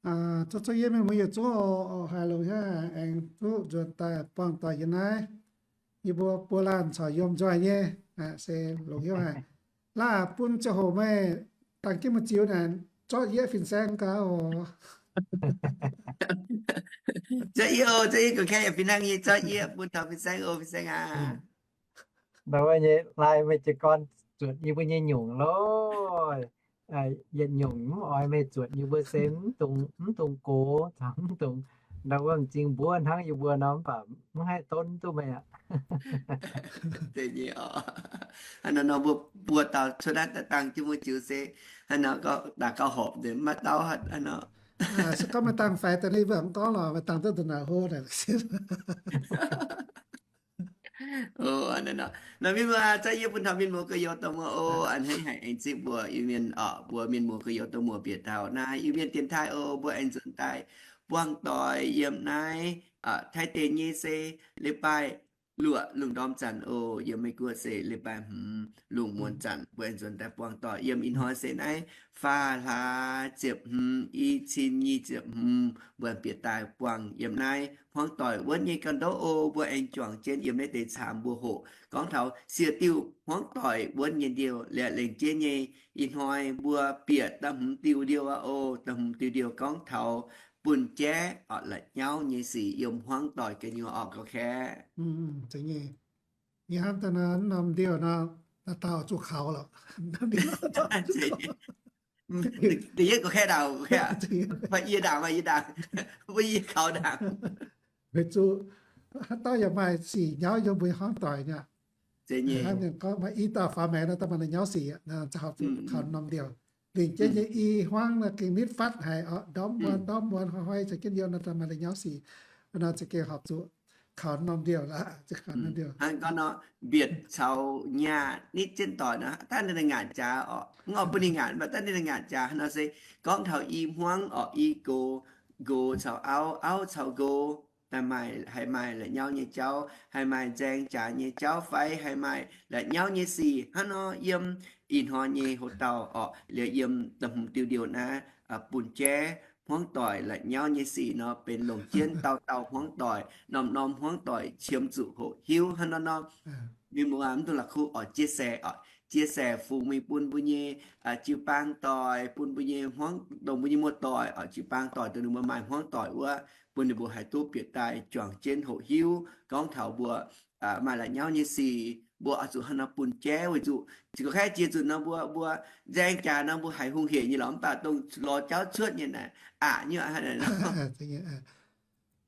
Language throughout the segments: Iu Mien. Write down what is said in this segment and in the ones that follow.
Zorqv zorqv yie mienh muoz yietc zungv oc, haiz longx hnyouv haic, aengx duqv nzuonx daaih buangh doic yiem naaiv. Yie mbuo buo laanh caux yiem nzoih nyei, se longx hnyouv haic. Laaih bun ziangh hoc meih dangx jienv mbuo ziux naaic, zorqv yie fin-saeng gaax oc. Zorqv yie oc, zorqv yie gorqv-kaeqv yaac fih hnangv nyei, zorqv yie bun taux fin-saeng oc, fin-saeng aac. Ndau wuov nyei lai meih jiez gorn zuotc yie mbuo nyei nyungc loh. Yietc nyungc mv oix meih zuotc yie mbuo se mv dungx, mv dungx gox caux mv dungx ndau wuov m'zing mbuov hnangv yie mbuo nor, mv baac mv haih donv duqv meih aqv. Hnangv nor nor mbuo buo dauh cuotv naaiv daaih dangh jienv mbuo ziux se hnangv nor, daaih gauh horpc nzengc, maiv dauh hnangv nor. Se gorngv meih dangh faix daaih, ninh mbuo mv gorngv lorqc, meih dangh duqv da'naaic hlo naaic. Nor mienh muoz, zorqv yie bun taux mienh muoz gorx-youz dorh muoz oc. A'hneiv haic aengx zipv mbuo Iu-Mienh oc, mbuo mienh muoz gorx-youz dorh muoz bieqc taux naaiv Iu-Mienh dienx taaih oc. Mbuo aengx nzuonx daaih buangh doic yiem naaiv Taiv deic nyei se leiz-baaix luoqc lungh ndorm zanc oc. Yiem Meiv Guoqv se leiz-baaix hmz lungh muonz zanc. Mbuo aengx nzuonx daaih buangh doic yiem ih hnoi se naaiv faah hlaax ziepc hmz, i cin nyic ziepc hmz, mbuo bieqc daaih buangh yiem naaiv hmuangv doic wuonv nyei ganh ndoqv oc. Mbuo aengx juangc jienv yiem naaiv deix caamx mbuo hoqc gorngv taux siec diuh hmuangv doic wuonv nyei ndiouh. Liuz lengc jeiv nyei ih hnoi mbuo bieqc da'hmz diuh ndiouh aqv oc. Da'hmz diuh ndiouh gorngv taux bun jaiv la'nyauv nyei sic yiem hmuangv doic gu'nyuoz orqc, gorqv-kaeqv. Ih hnamv daaih nor, norm ndiouh nor, dauh dauh zuqc kaux lorqc. Da'yietv gorqv-kaeqv ndaangc, fai yie ndaangc, fai yie ndaangc, mbuo yie kaux ndaangc. Weic zuqc haaix dauh yaac maaih sic nyauv yiem mbuo hmuangv doic nyei. Hnangv mienh gorngv maaih i dauh faaux maengx nor, daaih maaih la'nyauv sic, kaux norm ndiouh. Lingc jeiv nyei i hmuangv nor gengh nitv fatv haic oc, ndorm muonz ndorm muonz hnoi-hnoi caux jienv ndiouh nor, daaih maaih la'nyauv sic. Nor za'gengh horpc zuqc kaux norm ndiouh la'kaux. Hnangv gorngv nor, mbietc caux nyaah nitv jienv doic nor, daaih ninh ngaatc jaax oc. Mv oix bun ninh ngaatc, mv baac daaih ninh ngaatc jaax hnangv nor se gorngv taux i hmuangv oc, i gox, gox caux auv, auv caux nqox, daaih maaih, haih maaih la'nyauv nyei jauv, haih maaih nzaeng jaax nyei jauv fai haih maaih la'nyauv nyei sic hnangv nor yiem ih hnoi nyei hoc dauh oc. Liuz yiem da'hmz diuh ndiouh naaiv bun jaiv hmuangv doic la'nyauv nyei sic nor benx longc jienv dauh dauh hmuangv doic, norm norm hmuangv doic qiemx zuqc hoqc hiuv hnangv nor nor. Mienh muoz mv dungx la'kuqv oc, chia sẻ oc, chia sẻ fungx mingh bun mbuo nyei jiu-baang doic, bun mbuo nyei hmuangv, dongh mbuo nyei muoz-doic oc, jiu-baang doic dongh ninh mbuo maaih hmuangv doic wuov, bun ninh mbuo haih duqv bieqc daaih juangc jienv hoqc hiuv gorngv taux mbuo maaih la'nyauv nyei sic, mbuo oix zuqc hnangv nor bun jaiv. Weic zuqc zinh gorqv-kaeqv jiex zuqc nor mbuo, mbuo nzaeng jaax nor mbuo haiz hungh heic nyei lorqc, mv baac dongh lorz jauv cuotv nyei naaic aqc nyuoqc hnangv naaic nor.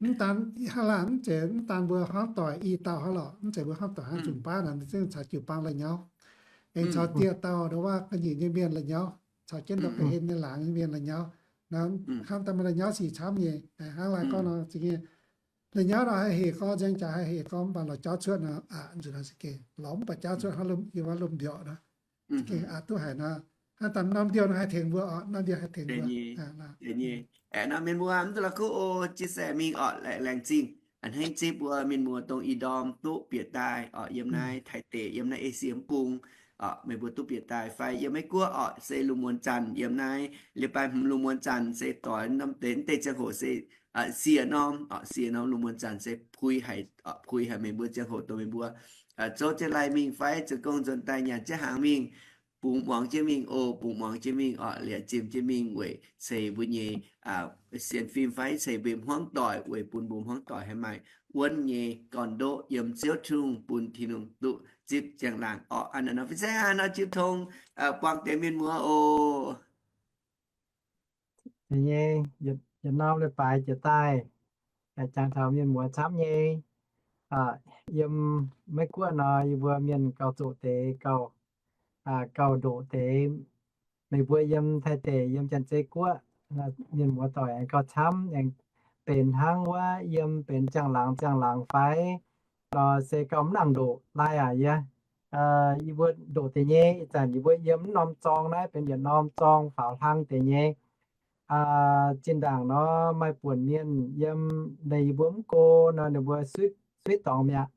Mv daan, hnangv laanh mv zeiz mv daan mbuo hmuangv doic i dauh hnangv lorqc, mv zeiz mbuo hmuangv doic hnangv, nzunc baav naaic ninh zungv caux jiu-baang la'nyauv, aengx caux dieh dauh ndongc wuov ga'nyiec nyei mienh la'nyauv, caux jienv ndau ga'hlen nyei laangz nyei mienh la'nyauv. Nor hnamv daaih maaih la'nyauv sic camv nyei. Hnangv laanh gorngv nor, za'gengh la'nyauv nor haih hec gorngv, nzaeng jaax haih hec gorngv, mv baac lorz jauv cuotv nor aqc nzunc nor za'gengh lorz mv baac jauv cuotv hnangv yiem wuov lomh mbiorqc nor. Za'gengh aqc duqv haic nor. Hnangv daaih norm ndiouh nor haih tengx mbuo oc, norm ndiouh haih tengx mbuo. Aeqv, nor mienh muoz mv dungx la'kuqv oc, chia sẻ mingh oc, laengz zingh a'hneiv zipv mbuo mienh muoz dongh ih ndorm duqv bieqc daaih oc, yiem naaiv Taiv deic, yiem naaiv Esie mv bung oc, meih mbuo duqv bieqc daaih fai yiem Meiv Guoqv oc, se lungh muonz zanc yiem naaiv, leiz-baaix hmz lungh muonz zanc se doix norm deix, mv deix ziangh hoc se siec norm oc, siec norm lungh muonz zanc se puix haic, puix haic meih mbuo ziangh hoc dongh meih mbuo zouv jienv lai mingh fai zoux gong nzuonx daaih nyanc jienv hnaangx mingh, bungx muangx jienv mingh oc, bungx muangx jienv mingh oc, liepc zimh jienv mingh weic ceix mbuo nyei sienx fim fai ceix mbuo hmuangv doic weic bun mbuo hmuangv doic haih maaih wuonv nyei gorn-ndoqv yiem Ziouv Tin-Hungh, bun Tin-Hungh duqv zipv ziangh laangc oc. Aa, naaiv nor fin-saeng aa, nor jiu tong buangh deix mienh muoz oc. Nyei, yietc norm leiz-baaix jiex daaih, jangx taux mienh muoz camv nyei. Yiem Meiv Guoqv nor, yie mbuo mienh gauh zoqc deix, gauh, gauh ndoqc deix. Meih mbuo yiem Taiv deic, yiem Janx-Zei Guoqv, mienh muoz doic aengx gauh camv, aengx benx hnangv wuov yiem benx ziangh laangz ziangh laangz fai nor se gauh mv nangc ndoqc lai aqv. Yie, yie mbuo ndoqc deix nyei, ih zanc yie mbuo yiem mv norm zorng naaiv benx yietc norm zorng faaux hlang deix nyei. Zinh ndaangc nor maaih buonc mienh yiem, ninh yie mbuo mv go nor ninh mbuo suiv dorngx mi'aqv.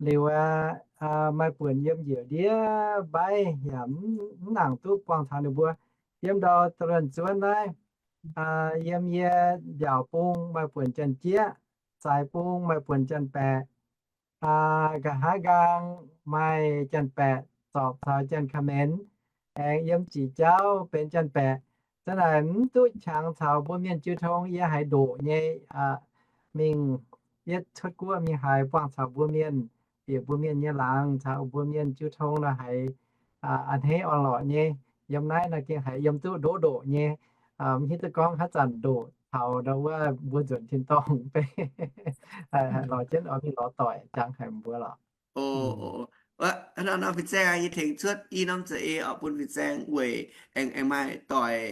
Liuz aqv, maaih buonc yiem njiec ndiev mbaiv yaac mv nangc duqv buangh taux ninh mbuo. Yiem ndau da'luonx zuonv naaiv, Yiem yie mbiaauc bung maaih buonc janx-jieqv, zaaix bung maaih buonc janx-baeqc, nqa'haav nqaang maaih janx-baeqc zorpc caux janx-comment, aengx yiem ziqc jauv benx janx-baeqc. Zanc naaic mv duqv qangx caux mbuo mienh jiu tong, yie haiz ndoqc nyei. Mingh yietv cuotv guoqv mingh haiz buangh caux mbuo mienh, bieqc mbuo mienh nyei laangz caux mbuo mienh jiu tong nor haiz a'hneiv orn-lorqc nyei. Yiem naaiv nor gengh haiz yiem duqv ndoqv ndoqc nyei. Mv hiuv duqv gorngv haaix zanc ndoqc taux ndau wuov mbuo nzuonx tin-dorngh beiv lorz jienv oix mingh lorz doic jangx haic mbuo lorqc. Nor, nor fin-saeng, yie tengx cuotv i norm za'eix oc bun fin-saeng weic aengx, aengx maaih doic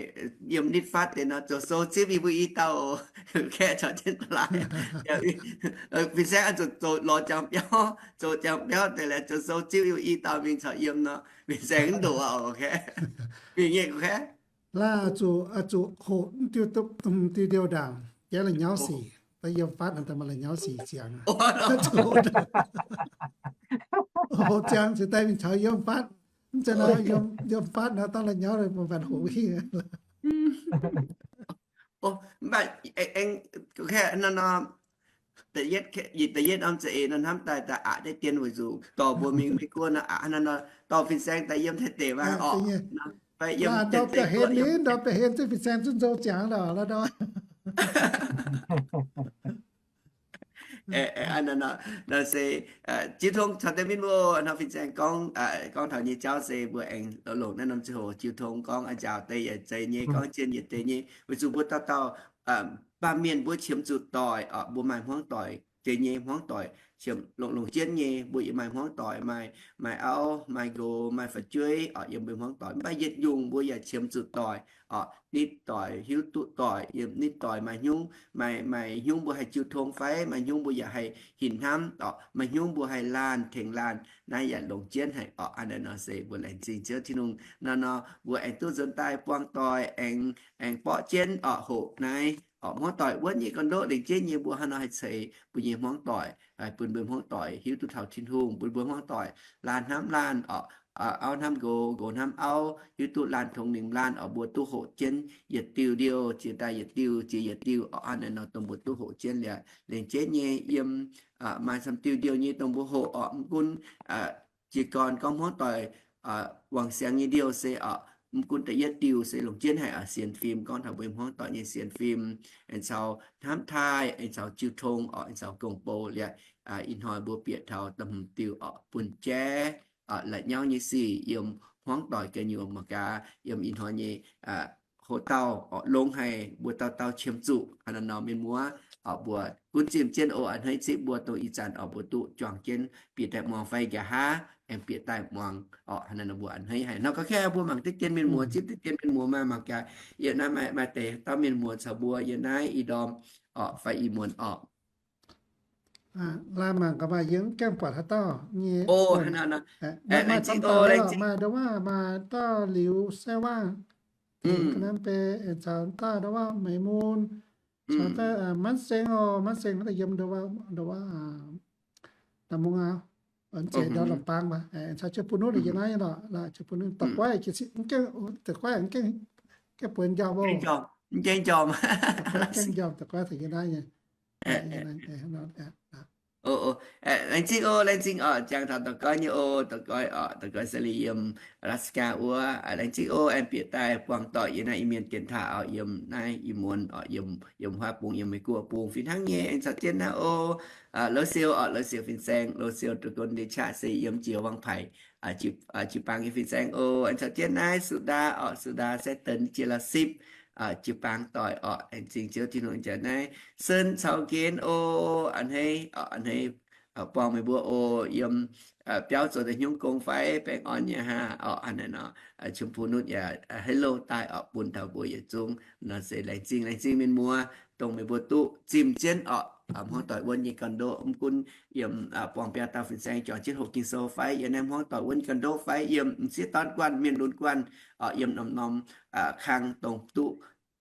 yiem nitv fatv deix nor zoux sou zipv yie mbuo i dauh, kaeqv caux jienv da'laaih. Fin-saeng oix zuqc zoux lorz jangx biauv, zoux jangx biauv deix laaix zoux sou zipv yie mbuo i dauh mingh caux yiem nor, fin-saeng mv ndoqc aqv. Mingh nyei kaeqv. Laaih zuqc, zuqc hoqc diuh, diuh ndiouh ndaangc, jangx la'nyauv sic, daaih yiem fatv daaih maaih la'nyauv sic ziangx. Hoqc ziangx cingx daaih mingh caux yiem fatv. Mv zeiz nor, yiem fatv nor dangh la'nyauv mv baac hoqc hingh. Mv baac aengx, nor, da'yietv norm za'eix nor hnamv daaih daaih aqc deix dien weic zuqc dorh mbuo mingh Meiv Guoqv nor aqc nor, dorh fin-saeng daaih yiem Taiv deic waac orqc. Fai yiem ndortv da'hlen, ndortv da'hlen zungv fin-saeng zungv nzou ziangx lorqc, la'dauh. Nor se jiu tong caux deix mienh muoz nor, fin-saeng gorngv, gorngv taux nyei jauv se mbuo aengx longc naaiv norm ziangh hoc jiu tong gorngv a'nzaaux deix yaac zeiz nyei, gorngv zien yaac zeiz nyei, weic zuqc mbuo dauh dauh baamh mienh mbuo qiemx zuqc doic orqc, mbuo maaih hmuangv doic jiex nyei, hmuangv doic qiemx longx-longx jienv nyei, mbuo yaac maaih hmuangv doic, maaih, maaih auv, maaih nqox, maaih fu'jueiv orqc, yiem mbuo hmuangv doic. Mv baac yietc nyungc mbuo yaac qiemx zuqc doic orqc, nitv doic, hiuv duqv doic, yiem nitv doic maaih hnyungv, maaih, maaih hnyungv mbuo haih jiu tong fai maaih hnyungv mbuo yaac haih hinc hnamv orqc, maaih hnyungv mbuo haih laanh tengx laanh, naaiv yaac longx jienv haic orqc. Hnangv naaiv nor se mbuo laengz zingh Ziouv Tin-Hungh nor, nor mbuo aengx duqv nzuonx daaih buangh doic, aengx, aengx borqv jienv orqc, hoqc naaiv orqc, hmuangv doic wuonv nyei gorn-ndoqv lengc jeiv nyei mbuo hnangv nor haih ceix mbuo nyei hmuangv doic, bun mbuo hmuangv doic hiuv duqv taux Tin-Hungh, bun mbuo hmuangv doic laanh hnamv laanh orqc, auv hnamv nqox, nqox hnamv auv, hiuv duqv laanh tongx nimc laanh orqc, mbuo duqv hoqc jienv yietc diuh ndiouh, jiex daaih yietc diuh, jiex yietc diuh orqc. Hnangv naaiv nor dongh mbuo duqv hoqc jienv liuz, lengc jeiv nyei yiem maaih camv diuh ndiouh nyei dongh mbuo hoqc orqc, mv gunv jiez gorn gorngv hmuangv doic wangc siangx nyei ndiouh se orqc, mv gunv da'yietv diuh se longc jienv haic orqc, sienx fim, gorngv taux mbuo hmuangv doic nyei sienx fim, aengx caux hnamv taaih, aengx caux jiu tong orqc, aengx caux gong bou liuz, ih hnoi mbuo bieqc taux da'hmz diuh orqc, bun jaiv la'nyauv nyei sic yiem hmuangv doic gu'nyuoz mangc gaax yiem ih hnoi nyei hoqc dauh orqc, longx haic, mbuo dauh dauh qiemx zuqc. Hnangv naaiv nor mienh muoz orqc, mbuo gunv zimh jienv oc, a'hneiv zipv mbuo dongh ih zanc orqc mbuo duqv juangc jienv bieqc daaih muangx fai nqa'haav aengx bieqc daaih muangx orqc. Hnangv naaiv nor mbuo a'hneiv haic nor, gorngv kaav mbuo mangc deix dien mienh muoz, zipv deix dien mienh muoz mangc gaax, yiem naaiv maaih, maaih deix dauh mienh muoz caux mbuo yiem naaiv i ndorm orqc fai i muonz orqc. Laaih mangc gaax, maaih yie mv gaengh buatc haaix dauh nyei. Maaih, maaih camv dauh lorqc, maaih ndau wuov maaih dauh Liuz Sai Waangh, ga'naaiv bei aengx caux dauh ndau wuov Meix Mun, caux dauh Manv Seng oc. Manv Seng naaiv daaih yiem ndau wuov, ndau wuov Da'mungv aqv, zeiz ndau Lamh Baang mv baac aengx caux Jiex Bun Nutv yiem naaiv nyei lorqc. Jiex Bun Nutv da'guaiv, da'guaiv gaengh buonc njormh oc. Gaengh njormh, da'guaiv taux yiem naaiv nyei. Laengz zingh oc, laengz zingh oc, jangx taux da'guaiv nyei oc, da'guaiv oc, da'guaiv Sali yiem Alaska wuov. Laengz zingh oc, aengx bieqc daaih buangh doic yiem naaiv Iu-Mienh dienx taaih oc, yiem naaiv i muonz oc, yiem, yiem Huaav Bung, yiem Meiv Guoqv Bung fih hnangv nyei. Aengx caux jienv naaiv oc, Lou Siou oc, Lou Siou fin-saeng, Lou Siou da'gon ndie qaqv se yiem Jiex Waangh Paic, jiu-baang nyei fin-saeng oc. Aengx caux jienv naaiv Su Ndaa oc, Su Ndaa Sai Deix, Jiex La'sipv, jiu-baang doic oc. Aengx zingh Ziouv Tin-Hungh jaax naaiv Sen caux Gen oc, a'hneiv oc, a'hneiv buangh meih mbuo oc, yiem biauv zoux deix hnyungv gong fai baengh orn nyei haa oc. Hnangv naaiv nor, Jiex Bun Nutv yaac hello daaih oc bun taux mbuo yietc zungv nor se laengz zingh, laengz zingh mienh muoz, dongh meih mbuo duqv zimh jienv oc, hmuangv doic wuonv nyei gorn-ndoqv, mv gunv yiem buangh biauv dauh fin-saeng juangc jienv hoqc Ging-Sou fai yiem naaiv hmuangv doic wuonv nyei gorn-ndoqv fai yiem m'sieqv dorn guanh, mienh lunx guanh oc, yiem norm-norm kang dongh duqv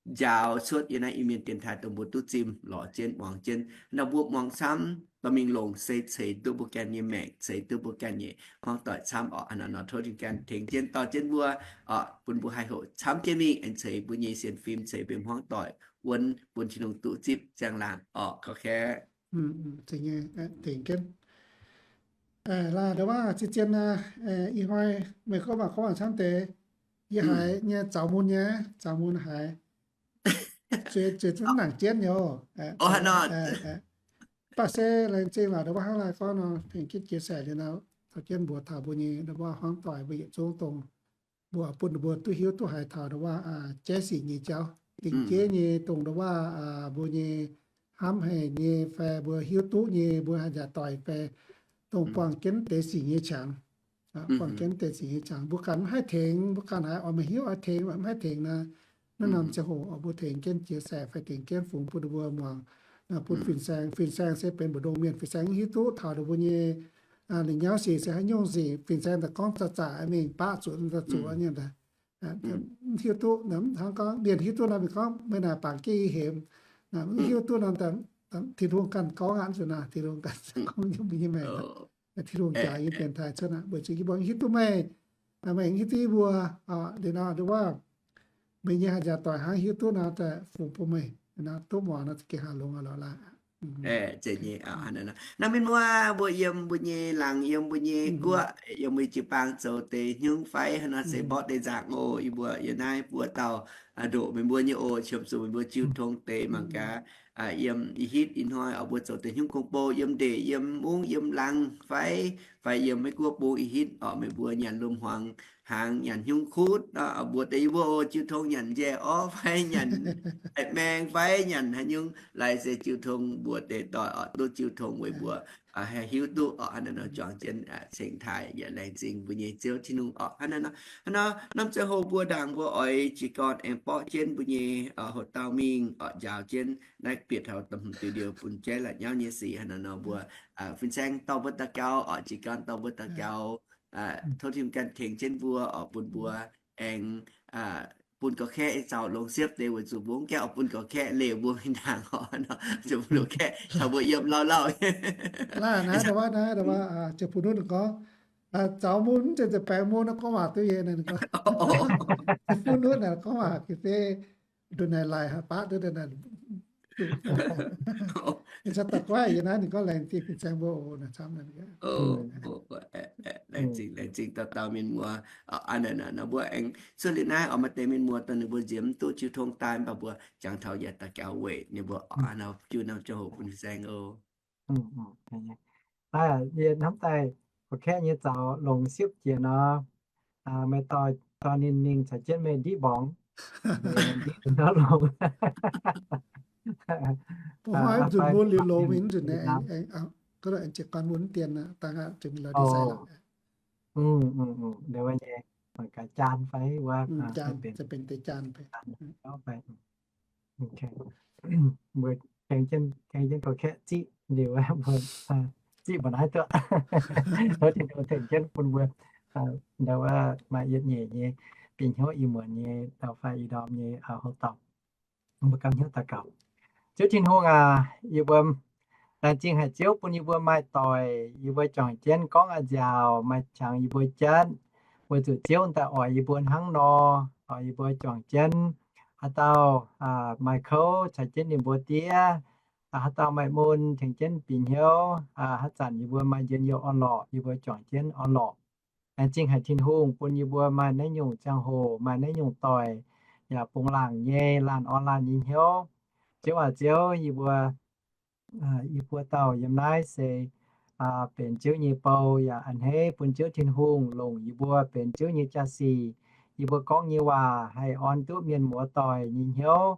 njaaux cuotv yiem naaiv Iu-Mienh dienx taaih dongh mbuo duqv zimh lorz jienv muangx jienv. Nor mbuo muangx camv dorh mingh longc se ceix duqv mbuo ganh nyei maengc, ceix duqv mbuo ganh nyei hmuangv doic camv oc. Hnangv naaiv nor tov Tin-Hungh ganh tengx jienv dorh jienv mbuo oc, bun mbuo haih hoqc camv jienv mingh aengx ceix mbuo nyei sienx fim, ceix mbuo hmuangv doic wuonv bun Tin-Hungh duqv zipv ziangh laangc oc. Gorngv kaeqv tengx jienv. Laaix ndau wuov zien-zien naaiv, ih hnoi meih gorngv waac gorngv waac camv deix, yie haiz nyei zaux mun nyei, zaux mun haiz zueiz zueiz zungv nangc jienv nyei oc. Baac se laengz zingh laaix ndau wuov hnangv laaic gorngv nor, tengx jienv jiex saeqv liuz nor, taux jienv mbuox taux mbuo nyei ndau wuov hmuangv doic mbuo yietc zungv dongh mbuo bun mbuo duqv hiuv duqv haiz taux ndau wuov jaiv sic nyei jauv, dingc jeiv nyei dongh ndau wuov mbuo nyei hnamv haic nyei fai mbuo hiuv duqv nyei mbuo haih njaaux doic fai dongh buangh jienv deix sic nyei qangx. Buangh jienv deix sic nyei qangx mbuo ganh mv haih tengx, mbuo ganh haiz oix meih hiuv oix tengx, mv haih tengx naaiv, naaiv norm ziangh hoc mbuo tengx jienv jiex saeqv fai tengx jienv fungx bun mbuo muangx, bun fin-saeng, fin-saeng se benx mbu'ndongx mienh, fin-saeng mv hiuv duqv taux ninh mbuo nyei la'nyauv sic se haaix nyungc sic, fin-saeng daaih gorngv zaqc zaqc mingh baqv zuqc zuqc nyei, mv hiuv duqv. Hnangv gorngv mienh hiuv duqv nor, mingh gorngv meih naaic bangc jienv i hemx, mv hiuv duqv nor, Tin-Hungh ganh gorngv aqv, zuqc naaic Tin-Hungh ganh gorngv nyei mienh, Tin-Hungh jaax yie dienx taaih cuotv aqv, weic zuqc yie mbuo hiuv duqv meih, meih hiuv duqv yie mbuo. Liuz nor ndau wuov meih nyei haih njaaux doic hnangv hiuv duqv nor, daaih fungx bun meih duqv muangx nor, za'gengh haih longx lorqc laaix. Naaiv mienh muoz mbuo yiem mbuo nyei laangz, yiem mbuo nyei guoqv, yiem mbuo jiu-baang zoux deix hnyouv fai haaix nor se mborqv deix nzangc oc. Yie mbuo yiem naaiv buov dauh ndoqc meih mbuo nyei oc, qiemx zuqc meih mbuo jiu tong deix mangc gaax. Yiem i hitv i hnoi oc, mbuo zoux deix hnyouv gong-bou yiem ndeic, yiem mungv, yiem laangz fai, fai yiem Meiv Guoqv bung i hitv oc, meih mbuo nyanc lomc hmuangx hnaangx, nyanc hnyouv kutv, mbuox deix yie mbuo oc, jiu tong nyanc njaeh orv fai nyanc haic maeng fai nyanc haaix nyungc, laih se jiu tong mbuox deix doic oc, duqv jiu tong weic mbuo haih hiuv duqv oc. Hnangv naaiv nor juangc jienv cingx taaih yaac laengz zingh mbuo nyei Ziouv Tin-Hungh oc. Hnangv naaiv nor, hnangv nor norm ziangh hoc mbuo ndaangc mbuo oix jiez gorn aengx borqv jienv mbuo nyei houx-dauh mingh oc, njaaux jienv naaiv bieqc taux da'hmz diuh liouh bun jaiv la'nyauv nyei sic. Hnangv naaiv nor mbuo fin-saeng dorh mbuo daux gaux oc, jiez gorn dorh mbuo daux gaux, tov Tin-Hungh ganh tengx jienv mbuo oc, bun mbuo aengx bun gorqv-kaeqv zaux longx siepv deix, weic zuqc mbuo mv gaengh oix bun gorqv-kaeqv leiz mbuo mingh ndaangc oc. Nor ziouc bun gorqv-kaeqv caux mbuo yiem lauh lauh. Laaih naaiv, naaiv, naaiv, ziouc bun nuv gorngv, zaux mun mv zeiz zeiz baengx mun, gorngv waac duqv nyei. Ziouc bun nuv naaic gorngv waac ga'sie nduqc naaic laic baqv duqv naaic. Ninh caux daux guaiv yie naaiv, ninh gorngv laengz zingh fin-saeng mbuo oc, naaic camv. Laengz zingh, laengz zingh dauh dauh mienh muoz. Aa, naaiv nor mbuo aengx cuotv liuz naaiv oix maaih deix mienh muoz dongh ninh mbuo nziex mv duqv jiu tong daaih, mv baac mbuo jangx taux yaac daux gaux weic ninh mbuo nor jiu norm ziangh hoc bun fin-saeng oc. Naaiv yie hnamv daaih gorqv-kaeqv nyei zaux longx siepv jiex nor, meih dorh ninh mingh caux jienv meih ndiqv mborngx, ndiqv nor longx. Mv nzunc mun liuz longx mingh nzunc naaiv, aengx jiez gorn mun dien aqv, dangh aqv, zunc lorz ndie sai lorqc. Nduov nyei, mangc gaax jaan fai wuov, benx deix jaan fai. Mbuo tengx jienv gorqv-kaeqv ziqv liuz, mbuo ziqv mbuo naaiv duqv. Tov Tin-Hungh tengx jienv bun mbuo ndau wuov maaih yietc nyeic nyei bieqc hnyouv ih muonz nyei ndau fai ih ndorm nyei houx-dauh. Mbuo gapv hnyouv daux gaux. Ziouv Tin-Hungh aac, yie mbuo laengz zingh haic Ziouv bun yie mbuo maaih doic, yie mbuo juangc jienv gorngv a'nziaauc, maaih qangx yie mbuo jatv, weic zuqc Ziouv daaih oix yie mbuo hnangv nor, oix yie mbuo juangc jienv haaix dauh maaih kouv caux jienv ninh mbuo diev, haaix dauh maaih mun tengx jienv bieqc hnyouv, haaix zanc yie mbuo maaih njien-youh orn-lorqc, yie mbuo juangc jienv orn-lorqc. Laengz zingh haic Tin-Hungh bun yie mbuo maaih naaiv nyungc ziangh hoc, maaih naaiv nyungc doic, yaac bungx laangc nyei, laanh orn laanh nyei hnyouv. Ziouv aac Ziouv, yie mbuo, yie mbuo dauh yiem naaiv se benx Ziouv nyei bou, yaac a'hneiv bun Ziouv Tin-Hungh longc yie mbuo benx Ziouv nyei jaa-sic. Yie mbuo gorngv nyei waac haih orn duqv mienh muoz doic nyei hnyouv.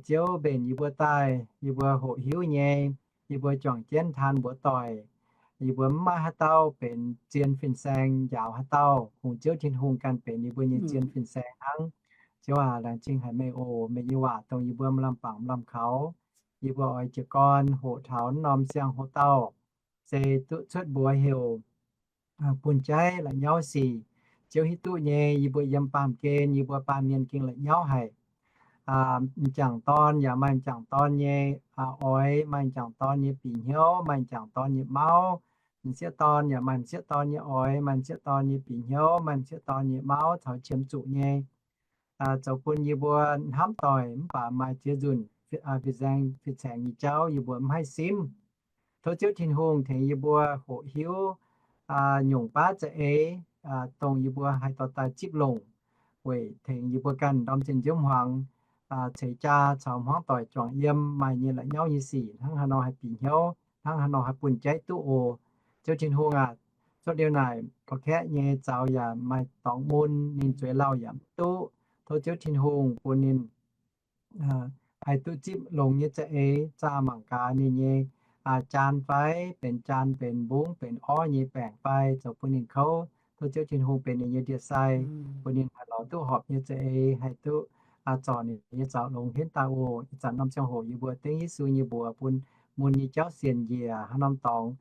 Ziouv mbenc yie mbuo daaih, yie mbuo hoqc hiuv nyei, yie mbuo juangc jienv taan mbuox doic. Yie mbuo mv maaih haaix dauh benx zien fin-saeng njaaux haaix dauh, hungh Ziouv Tin-Hungh ganh benx yie mbuo nyei zien fin-saeng hnangv. Ziouv aac, laengz zingh haic meih oc. Meih nyei waac dongh yie mbuo maaih lamh bangc maaih lamh kaux. Yie mbuo oix jiez gorn hoqc taux norm siang-houx-dauh, se duqv cuotv mbuox heuc bun jaiv la'nyauv sic. Ziouv hiuv duqv nyei, yie mbuo yiem baamh gen, yie mbuo baamh mienh gengh la'nyauv haic. m'jangc dorn yaac maaih m'jangc dorn nyei oix, maaih m'jangc dorn nyei bieqc hnyouv, maaih m'jangc dorn nyei mauv. M'sieqv dorn yaac maaih m'sieqv dorn nyei oix, maaih m'sieqv dorn nyei bieqc hnyouv, maaih m'sieqv dorn nyei mauv caux qiemx zuqc nyei, zoux bun yie mbuo hnamv doic mv baac maaih ziex nzunc fih saeng fih caengx nyei jauv yie mbuo mv haih simv. Tov Ziouv Tin-Hungh tengx yie mbuo hoqc hiuv nyungc baav za'eix dongh yie mbuo haih dorh daaih zipv longc weic tengx yie mbuo ganh ndorm zinh nziouv hmuangx ceix jaa caux hmuangv doic juangc yiem maaih nyei la'nyauv nyei sic hnangv haaix nor haih bieqc hnyouv, hnangv haaix nor haih bun jaiv duqv oc. Ziouv Tin-Hungh aac, cuotv liuz naaic gorqv-kaeqv nyei zaux yaac maaih dorngx mun, ninh zueiz lauh yaac mv duqv. Tov Ziouv Tin-Hungh bun ninh haih duqv zipv longx nyei za'eix zaah mangc gaax ninh nyei jaan fai benx jaan benx mbungv benx orv nyei baengc fai zoux bun ninh kouv. Tov Ziouv Tin-Hungh benx ninh nyei ndie-sai, bun ninh haih lorz duqv horpc nyei za'eix haih duqv zorc ninh nyei zaux longx henv daaih oc. Ih zanc norm ziangh hoc yie mbuo dengv Yesu nyei mbuox bun mun nyei jauv sienx njiec haaix norm dorngx,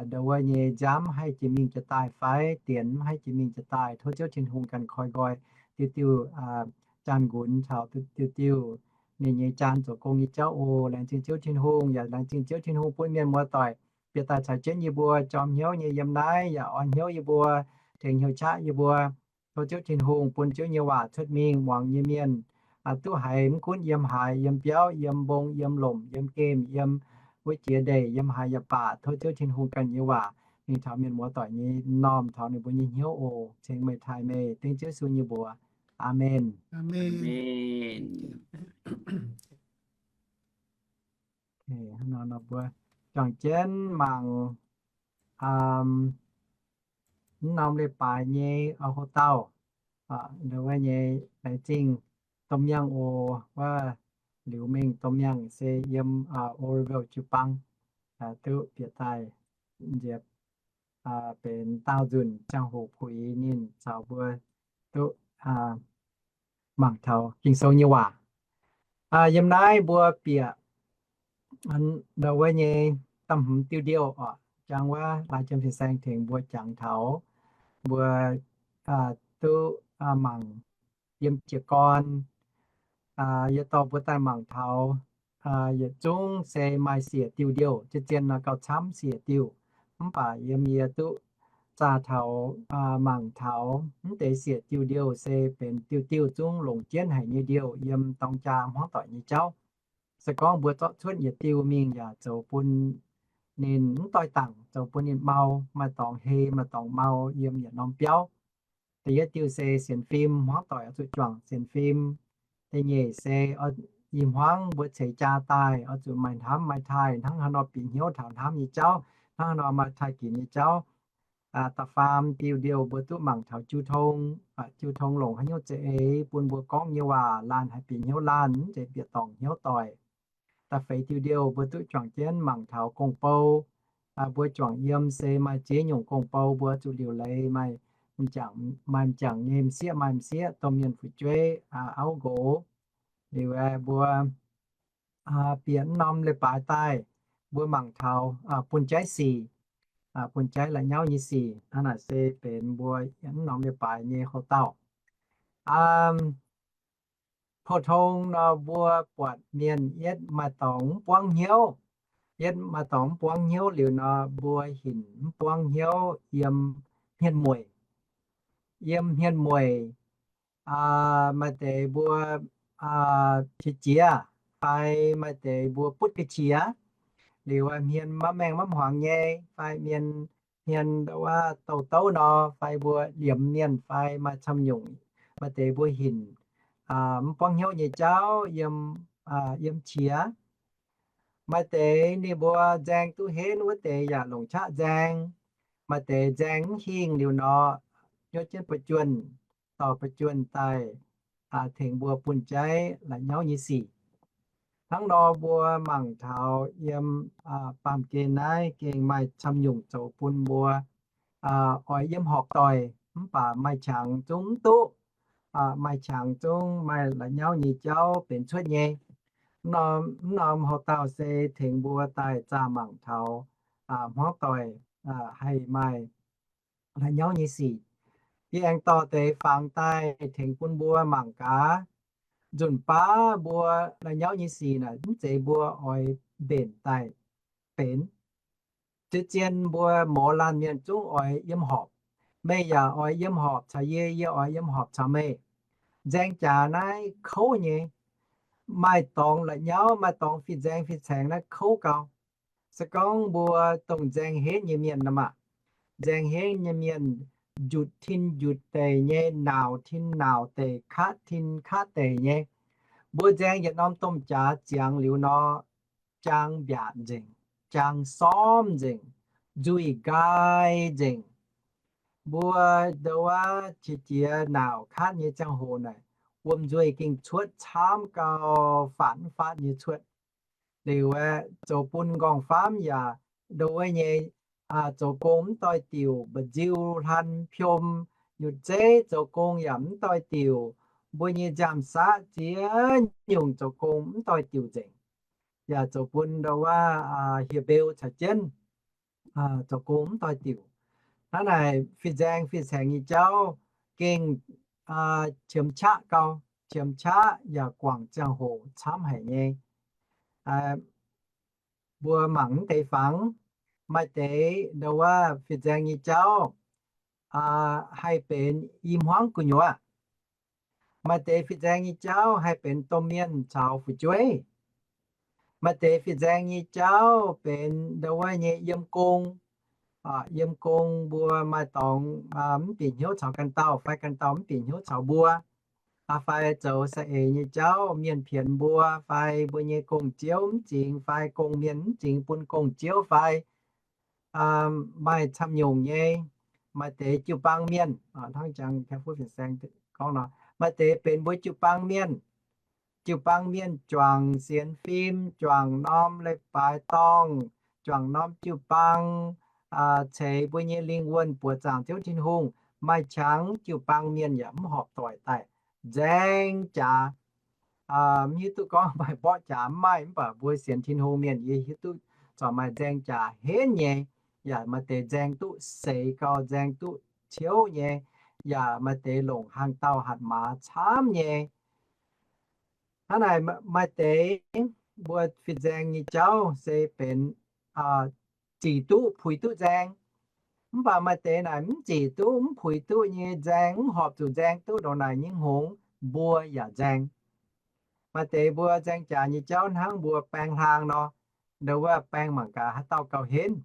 ndau wuov nyei nziaamv mv haih jiex mingh jiex daaih fai dienx mv haih jiex mingh jiex daaih, tov Ziouv Tin-Hungh ganh koi nqoi diuh diuh jaan-nqunx caux diuh diuh ninh nyei jaan zoux gong nyei jauv oc. Laengz zingh Ziouv Tin-Hungh, yaac laengz zingh Ziouv Tin-Hungh bun mienh muoz doic bieqc daaih caux jienv yie mbuo jorm hnyouv nyei yiem naaiv, yaac orn hnyouv yie mbuo, tengx hnyouv qaqv yie mbuo. Tov Ziouv Tin-Hungh bun Ziouv nyei waac cuotv mingh muangx nyei mienh duqv haiz, mv gunv yiem haaix, yiem biauv, yiem mbong, yiem lomc, yiem gemh, yiem wuov jiex ndeic, yiem haaix yaac baac, tov Ziouv Tin-Hungh ganh nyei waac mingh taux mienh muoz doic nyei m'normh taux ninh mbuo nyei hnyouv oc. Ceng meih taaih meih dengv Ziouv Yesu nyei mbuox. Aamen. Mbuo juangc jienv mangc mv norm leiz-baaix nyei houc dauh, wuov nyei, laengz zingh Domh Miangh oc. Wuov Liuz Mengh Domh Miangh se yiem Oroville jiu-baang, duqv bieqc daaih nziex benx daauh nzunc ziangh hoc puix ninh caux mbuo duqv mangc taux Ging-Sou nyei waac. Yiem naaiv mbuo bieqc wuov nyei da'hmz diuh ndiouh oc, jangx wuov laaix jiem fin-saeng tengx mbuo jangx taux, mbuo duqv mangc yiem jiez gorn, yie dorh mbuo daaih mangc taux yietc zungv se maaih siec diuh ndiouh, zien-zien nor gauh camv siec diuh. Mv baac yiem yie duqv zaah taux mangc taux mv deix siec diuh ndiouh se benx diuh diuh zungv longc jienv haic nyei ndiouh yiem dorng jaa hmuangv doic nyei jauv. Se gorngv mbuo zorqv cuotv yietc diuh mingh yaac zoux bun ninh mv doix dangc, zoux bun ninh mau, maaih dorngx hei maaih dorngx mau yiem yietc norm biauv. Da'yietv diuh se sienx fim, hmuangv doic oix zuqc juangc sienx fim. Da'nyeic se ih hmuangv mbuo ceix jaa daaih oix zuqc maaih hnamv maaih taaih hnangv haaix nor bieqc hnyouv taux hnamv nyei jauv, hnangv haaix nor maaih taaih ginx nyei jauv. Da'faam diuh ndiouh mbuo duqv mangc taux jiu tong, jiu tong longc haaix nyungc za'eix bun mbuo gorngv nyei waac laanh haih bieqc hnyouv laanh, mv zeiz bieqc dorngc hnyouv doic. Da'feix diuh ndiouh mbuo duqv juangc jienv mangc taux gong-bou. Mbuo juangc yiem se maaih ziex nyungc gong-bou mbuo zuqc liuc leiz, maaih m'jangc nyei m'sieqv, maaih m'sieqv domh mienh fu'jueiv auv nqox. Liuz mbuo bieqc mv norm leiz-baaix daaih, mbuo mangc taux bun jaiv sic, bun jaiv la'nyauv nyei sic. Hnangv naaic se benx mbuo mv norm leiz-baaix nyei houc dauh. Pou-tong nor mbuo buatc mienh yietv maaih dorngx mv buangv hnyouv, yietv maaih dorngx mv buangv hnyouv liuz nor, mbuo hinc mv buangv hnyouv yiem hmien mueic. Yiem hmien mueic, maaih deix mbuo qiex jiez, fai maaih deix mbuo butv ga'qiex, liuz hmien maiv maengh maiv hmuangx nyei, fai mienh hmien wuov douh douv nor, fai mbuo liemh mienh, fai maaih camv nyungc, maaih deix mbuo hinc mv buangv hnyouv nyei jauv yiem, yiem qiex. Maaih deix ninh mbuo nzaeng duqv henv wuov deix yaac longc qaqv nzaeng. Maaih deix nzaeng mv hingh liuz nor, nyuoqv jienv ba'juonh, dorh ba'juonh daaih tengx mbuo bun jaiv la'nyauv nyei sic. Hnangv nor mbuo mangc taux yiem baamh gen naaiv gengh maaih camv nyungc zoux bun mbuo oix yiem horqc doic, mv baac maaih qangx zungv mv duqv, maaih qangx zungv maaih la'nyauv nyei jauv benx cuotv nyei. Mv norm houc dauh se tengx mbuo daaih zaah mangc taux hmuangv doic haih maaih la'nyauv nyei sic. Yie aengx dorh deix fangx daaih tengx bun mbuo mangc gaax. nzunc baav mbuo la'nyauv nyei sic naaic mv zeiz mbuo oix mbenc daaih benx. Zien-zien mbuo mouz laanh mienh zungv oix yiem horpc. Meih yaac oix yiem horpc caux yie, yie oix yiem horpc caux meih. Nzaeng jaax naaiv kouv nyei. Maaih dorngx la'nyauv, maaih dorngx fih nzaeng fih caengx naaiv kouv gau. Se gorngv mbuo dongh nzaeng henv nyei mienh nor maah, nzaeng henv nyei mienh njutc tin njutc deic nyei, naauc tin naauc deic, katv tin katv deic nyei. Mbuo nzaeng yietc norm domh jaax ziangx liuz nor, jaang mbiaatc nzengc, jaang sormv nzengc, nzuih nqaai nzengc. Mbuo ndau wuov qiex jiez naauc katv nyei ziangh hoc naaic, wuom-nzuih gengh cuotv camv gau, faatv mv faatv nyei cuotv. Liuz aeqv, zoux bun m'nqorngv-faamv yaac ndau wuov nyei, zoux gong mv doix-diuc, mba'nziu hlan piom, nyutc zeiv zoux gong yaac mv doix-diuc. Mbuo nyei nziaamv-saqv ziex nyungc zoux gong mv doix-diuc nzengc, yaac zoux bun ndau wuov hieh mbeu caux jienv zoux gong mv doix-diuc. Hnangv naaic fih nzaeng fih caengx nyei jauv gengh qiemx qaqv gau, qiemx qaqv yaac guangc ziangh hoc camv haic nyei. Mbuo mangc mv deix fangx, maaih deix ndau wuov fih nzaeng nyei jauv haih benx i hmuangv gu'nyuoz. Maaih deix fih nzaeng nyei jauv haih benx domh mienh caux fu'jueiv. Maaih deix fih nzaeng nyei jauv benx ndau wuov nyei yiem gong. Yiem gong mbuo maaih dorngx mv bieqc hnyouv caux ganh dauh fai ganh dauh mv bieqc hnyouv caux mbuo, fai zoux saeng-eix nyei jauv mienh pienx mbuo, fai mbuo nyei gong-ziouv mv zingx, fai gong-mienh mv zingx bun gong-ziouv fai maaih camv nyungc nyei. Maaih deix jiu-baang mienh, hnangv jangx gorngv nor, maaih deix benx mbuo jiu-baang mienh. Jiu-baang mienh juangc sienx fim, juangc norm leiz-baaix dorngh, juangc norm jiu-baang, ceix mbuo nyei lingh wuonh buoqc zaangc Ziouv Tin-Hungh. Maaih qangx jiu-baang mienh yaac mv horpc doic daaih nzaeng jaax. Mv hiuv duqv gorngv maaih mborqv jaax mv maaih, mv baac mbuo sienx Tin-Hungh mienh yie hiuv duqv corc maaih nzaeng jaax henv nyei, yaac maaih deix nzaeng duqv seix gau, nzaeng duqv ciouv nyei, yaac maaih deix longc hlang dauh hatc maaz camv nyei. Hnangv naaic maaih deix mbuo fih nzaeng nyei jauv se benx zic duqv puix duqv nzaeng. Mv baac maaih deix naaic mv zic duqv mv puix duqv nyei nzaeng, mv horpc zuqc nzaeng duqv ndongc naaic nyei hngongx mbuo yaac nzaeng. Maaih deix mbuo nzaeng jaax nyei jauv hnangv mbuo baeng hlang nor, ndau wuov baeng mangc gaax haaix dauh gauh henv,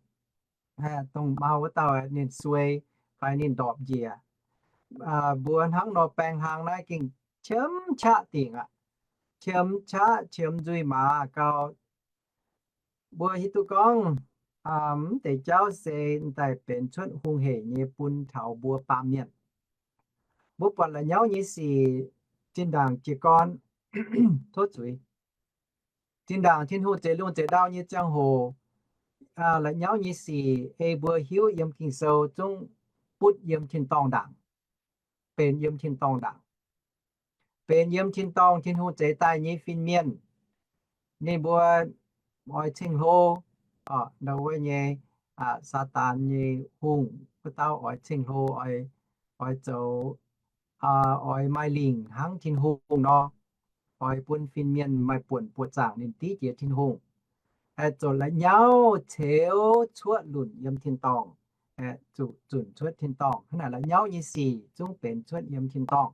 dongh mau wuov dauh ninh suei fai ninh ndorpc njiec. Mbuo hnangv nor baeng hlang naaiv gengh qiemx qaqv dingc aqv. Qiemx qaqv qiemx nzuih maaz gau. Mbuo hiuv duqv gorngv mv deix jauv se daaih benx cuotv hungh heic nyei bun taux mbuo baamh mienh. Mbuo buatc la'nyauv nyei sic zinh ndaangc jiez gorn, tov zuiz, zinh ndaangc Tin-Hungh zeix lungh zeix ndau nyei ziangh hoc, la'nyauv nyei sic ei mbuo hiuv yiem Ging-Sou zungv butv yiem tin-dorngh ndaangc, benx yiem tin-dorngh ndaangc. Benx yiem tin-dorngh Tin-Hungh zeix daaih nyei fin-mienh, ninh mbuo oix ceng-hlo, ndau wuov nyei, Saadaan nyei hungh wuov dauh oix ceng-hlo, oix zoux, oix maaih lingc hnangv Tin-Hungh nor, oix bun fin-mienh maaih buonc buoqc zaangc ninh div jiex Tin-Hungh, zoux la'nyauv ceux cuotv lunc yiem tin-dorngh, zuqc zunc cuotv tin-dorngh. Hnangv naaic la'nyauv nyei sic zungv benx cuotv yiem tin-dorngh.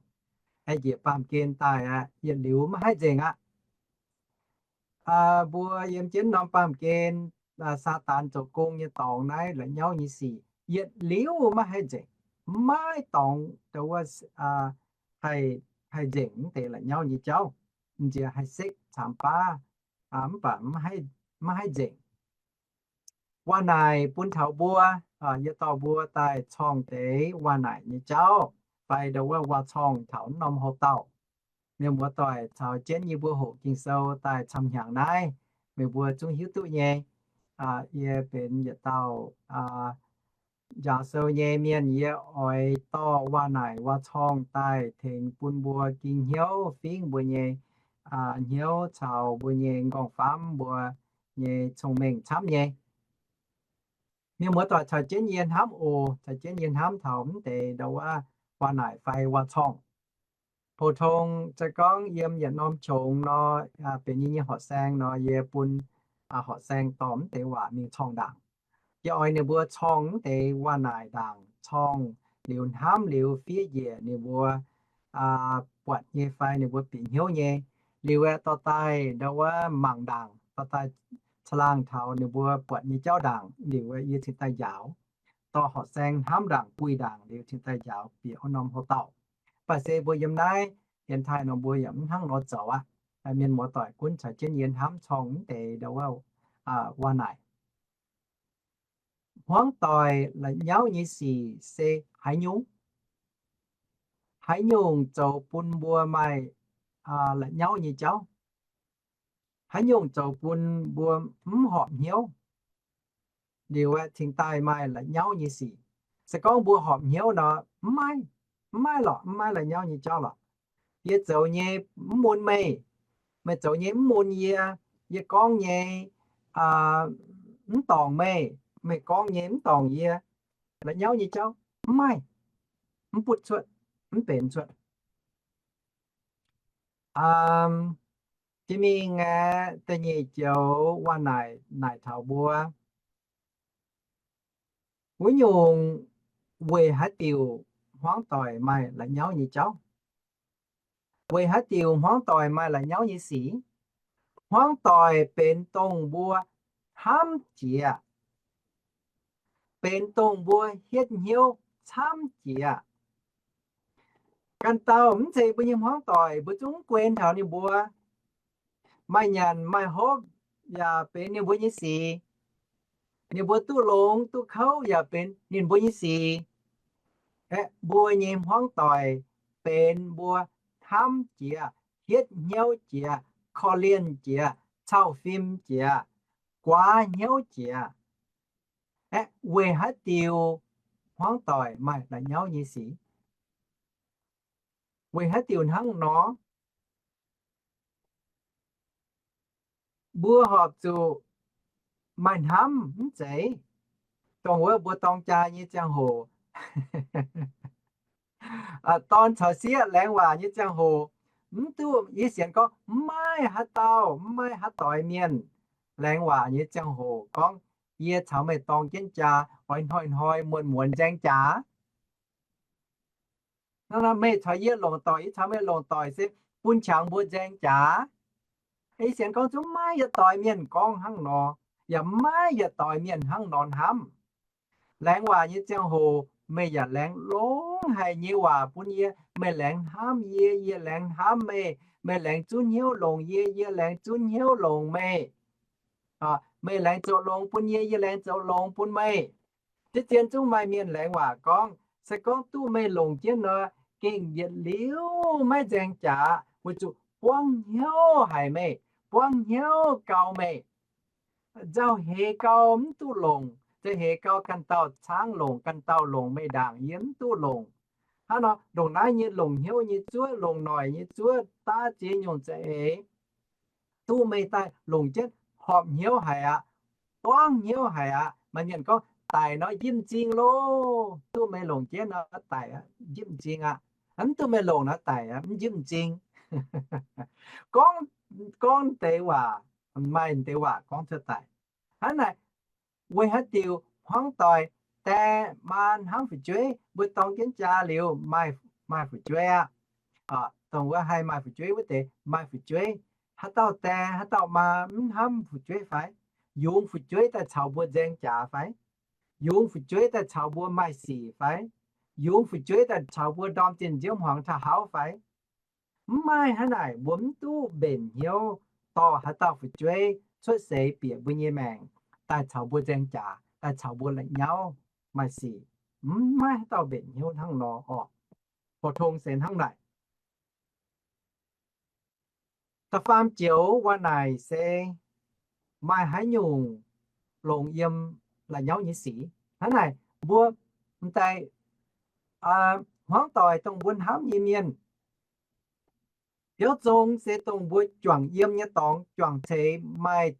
Njiec baamh gen daaih aqv, yietc liuz maiv haih nzengc aqv. Mbuo yiem jienv norm baamh gen, Saadaan zoux gong nyei dorngx naaiv la'nyauv nyei sic yietc liuz maiv haih nzengc. Maiv dorngx ndau wuov haih nzengc mv deix la'nyauv nyei jauv. M'nziex haih sekv caamx baav, mv baac maiv haih nzengc. Waac naaic bun taux mbuo, yie dorh mbuo daaih corngh deix waac naaic nyei jauv, fai ndau wuov waac-corngh taux norm houx-dauh. Mienh muoz-doic caux jienv yie mbuo hoqc Ging-Sou daaih camv-hnyangx naaiv, meih mbuo zungv hiuv duqv nyei. Yie benx yietc dauh njaaux sou nyei mienh, yie oix dorh waac naaic waac-corngh daaih tengx bun mbuo ging hnyouv fingv mbuo nyei hnyouv caux mbuo nyei m'nqorngv-famv mbuo nyei cong-mengh camv nyei. Mienh muoz-doic caux jienv yie hnamv oc. Caux jienv yie hnamv taux mv deix ndau wuov waac naaic fai waac-corngh. Pou-tong se gorngv yiem yietc norm qongx nor, benx yie nyei horqc saeng nor, yie bun horqc saeng dorh mv deix waac mingh corng ndaangc. Yie oix ninh mbuo corng mv deix waac naaic ndaangc, corng liuz hnamv liuz fiev njiec ninh mbuo buatc nyei fai ninh mbuo bieqc hnyouv nyei. Liuz aeqv, dorh daaih ndau wuov mangc ndaangc, dorh daaih caangh laangh taux ninh mbuo buatc nyei jauv ndaangc, liuz aeqv, yie cingx daaih njaaux, dorh horqc saeng hnamv ndaangc, buih ndaangc, liuz cingx daaih njaaux bieqc wuov norm houc dauh. Mv baac se mbuo yiem naaiv Janx-Taiv nor mbuo yaac mv hnangv nor zoux aqv. Mienh muoz-doic gunv caux jienv yie hnamv corng mv deix ndau wuov waac naaic. Hmuangv doic la'nyauv nyei sic se haaix nyungc? Haaix nyungc zoux bun mbuo maaih la'nyauv nyei jauv? Haaix nyungc zoux bun mbuo mv horpc hnyouv, liuz aeqv, cingx daaih maaih la'nyauv nyei sic? Se gorngv mbuo horpc hnyouv nor, mv maaih, mv maaih lorqc, mv maaih la'nyauv nyei jauv lorqc. Yie zoux nyei mv mun meih, meih zoux nyei mv mun yie, yie gorngv nyei mv dorngc meih, meih gorngv nyei mv dorngc yie, la'nyauv nyei jauv mv maaih, mv butv cuotv, mv benx cuotv. Jiex mingh aeqv, da'nyeic joux waac naaic, naaic taux mbuo, wuov nyungc weic haaix diuc hmuangv doic maaih la'nyauv nyei jauv? Weic haaix diuc hmuangv doic maaih la'nyauv nyei sic? Hmuangv doic benx dongh mbuo hnamv jiex, benx dongh mbuo hietv hnyouv camv jiex. Ganh dauh mv zeiz mbuo nyei hmuangv doic, mbuo zungv mv guen taux ninh mbuo. Maaih nyanc maaih hopv yaac benx ninh mbuo nyei sic. Ninh mbuo duqv longx duqv kouv yaac benx ninh mbuo nyei sic. Aeqv, mbuo nyei hmuangv doic benx mbuo hnamv jiex, hietv hnyouv jiex, korv-lienh jiex, cau fim jiex, guaax hnyouv jiex. Aeqv, weic haaix diuc hmuangv doic maaih la'nyauv nyei sic? Weic haaix diuc hnangv nor? Mbuo horpc zuqc maaih hnamv mv zeiz? Dongh wuov mbuo dorng jaa nyei ziangh hoc, dorn caux sieqv laengz waac nyei ziangh hoc, mv duqv, yie sienx gorngv mv maaih haaix dauh, mv maaih haaix doix mienh laengz waac nyei ziangh hoc gorngv, yie caux meih dorng jienv jaa oix hnoi-hnoi muonz-muonz nzaeng jaax. Meih caux yie longc doic, yie caux meih longc doic se bun qangx mbuo nzaeng jaax. Yie sienx gorngv zungv maiv yietc doix mienh gorngv hnangv nor, yaac maiv yietc doix mienh hnangv nor hnamv. Laengz waac nyei ziangh hoc meih yaac laengz longx haic nyei waac bun yie. Meih laengz hnamv yie, yie laengz hnamv meih. Meih laengz zunv hnyouv longc yie, yie laengz zunv hnyouv longc meih. Meih laengz zoux longx bun yie, yie laengz zoux longx bun meih. Diqv zien zungv maaih mienh laengz waac gorngv, se gorngv duqv meih longc jienv nor, gengh yietc liuz maiv nzaeng jaax, weic zuqc buangv hnyouv haic meih, buangv hnyouv gau meih. Nzauh heix gau mv duqv longc, nzauh heix gau ganh dauh caangv longc, ganh dauh longc meih ndaangc, yie mv duqv longc. Hnangv nor, ndongc naaiv nyei longc hnyouv nyei zuov, longc noic nyei zuov, daav ziex nyungc za'eix, duqv meih daaih longc jienv horpc hnyouv haic aqv, buangv hnyouv haic aqv. Maaih mienh gorngv daic nor njimv m'zing loh, duqv meih longc jienv nor daic njimv m'zing aqv. Mv duqv meih longc nor daic mv njimv m'zing. Gorngv, gorngv deix waac, maaih deix waac gorngv cuotv daic. Hnangv naaic, weic haaix diuc hmuangv doic, die maa hnamv fu'jueiv, mbuo dorng jienv jaa liuz maaih, maaih fu'jueiv aqv. Dongh wuov haih maaih fu'jueiv wuov deix maaih fu'jueiv. Haaix dauh die haaix dauh maa mv hnamv fu'jueiv fai? Yungz fu'jueiv daaih caux mbuo nzaeng jaax fai? Yungz fu'jueiv daaih caux mbuo maaih sic fai? Yungz fu'jueiv daaih caux mbuo ndorm zinh nziouv hmuangx taux hauv fai? Mv maaih hnangv naaic. Mbuo mv duqv mbenc hnyouv dorh haaix dauh fu'jueiv cuotv seix bieqc mbuo nyei maengc, daaih caux mbuo nzaeng jaax, daaih caux mbuo la'nyauv maaih sic. Mv maaih haaix dauh mbenc hnyouv hnangv nor orqc. Pou-tong se hnangv naaic. Da'faam joux waac naaic se maaih haaix nyungc longc yiem la'nyauv nyei sic? Hnangv naaic, mbuo m'daaih hmuangv doic dongh mbuo hnamv nyei mienh. Biauv zong se dongh mbuo juangc yiem nyei dorngx, juangc ceix maaih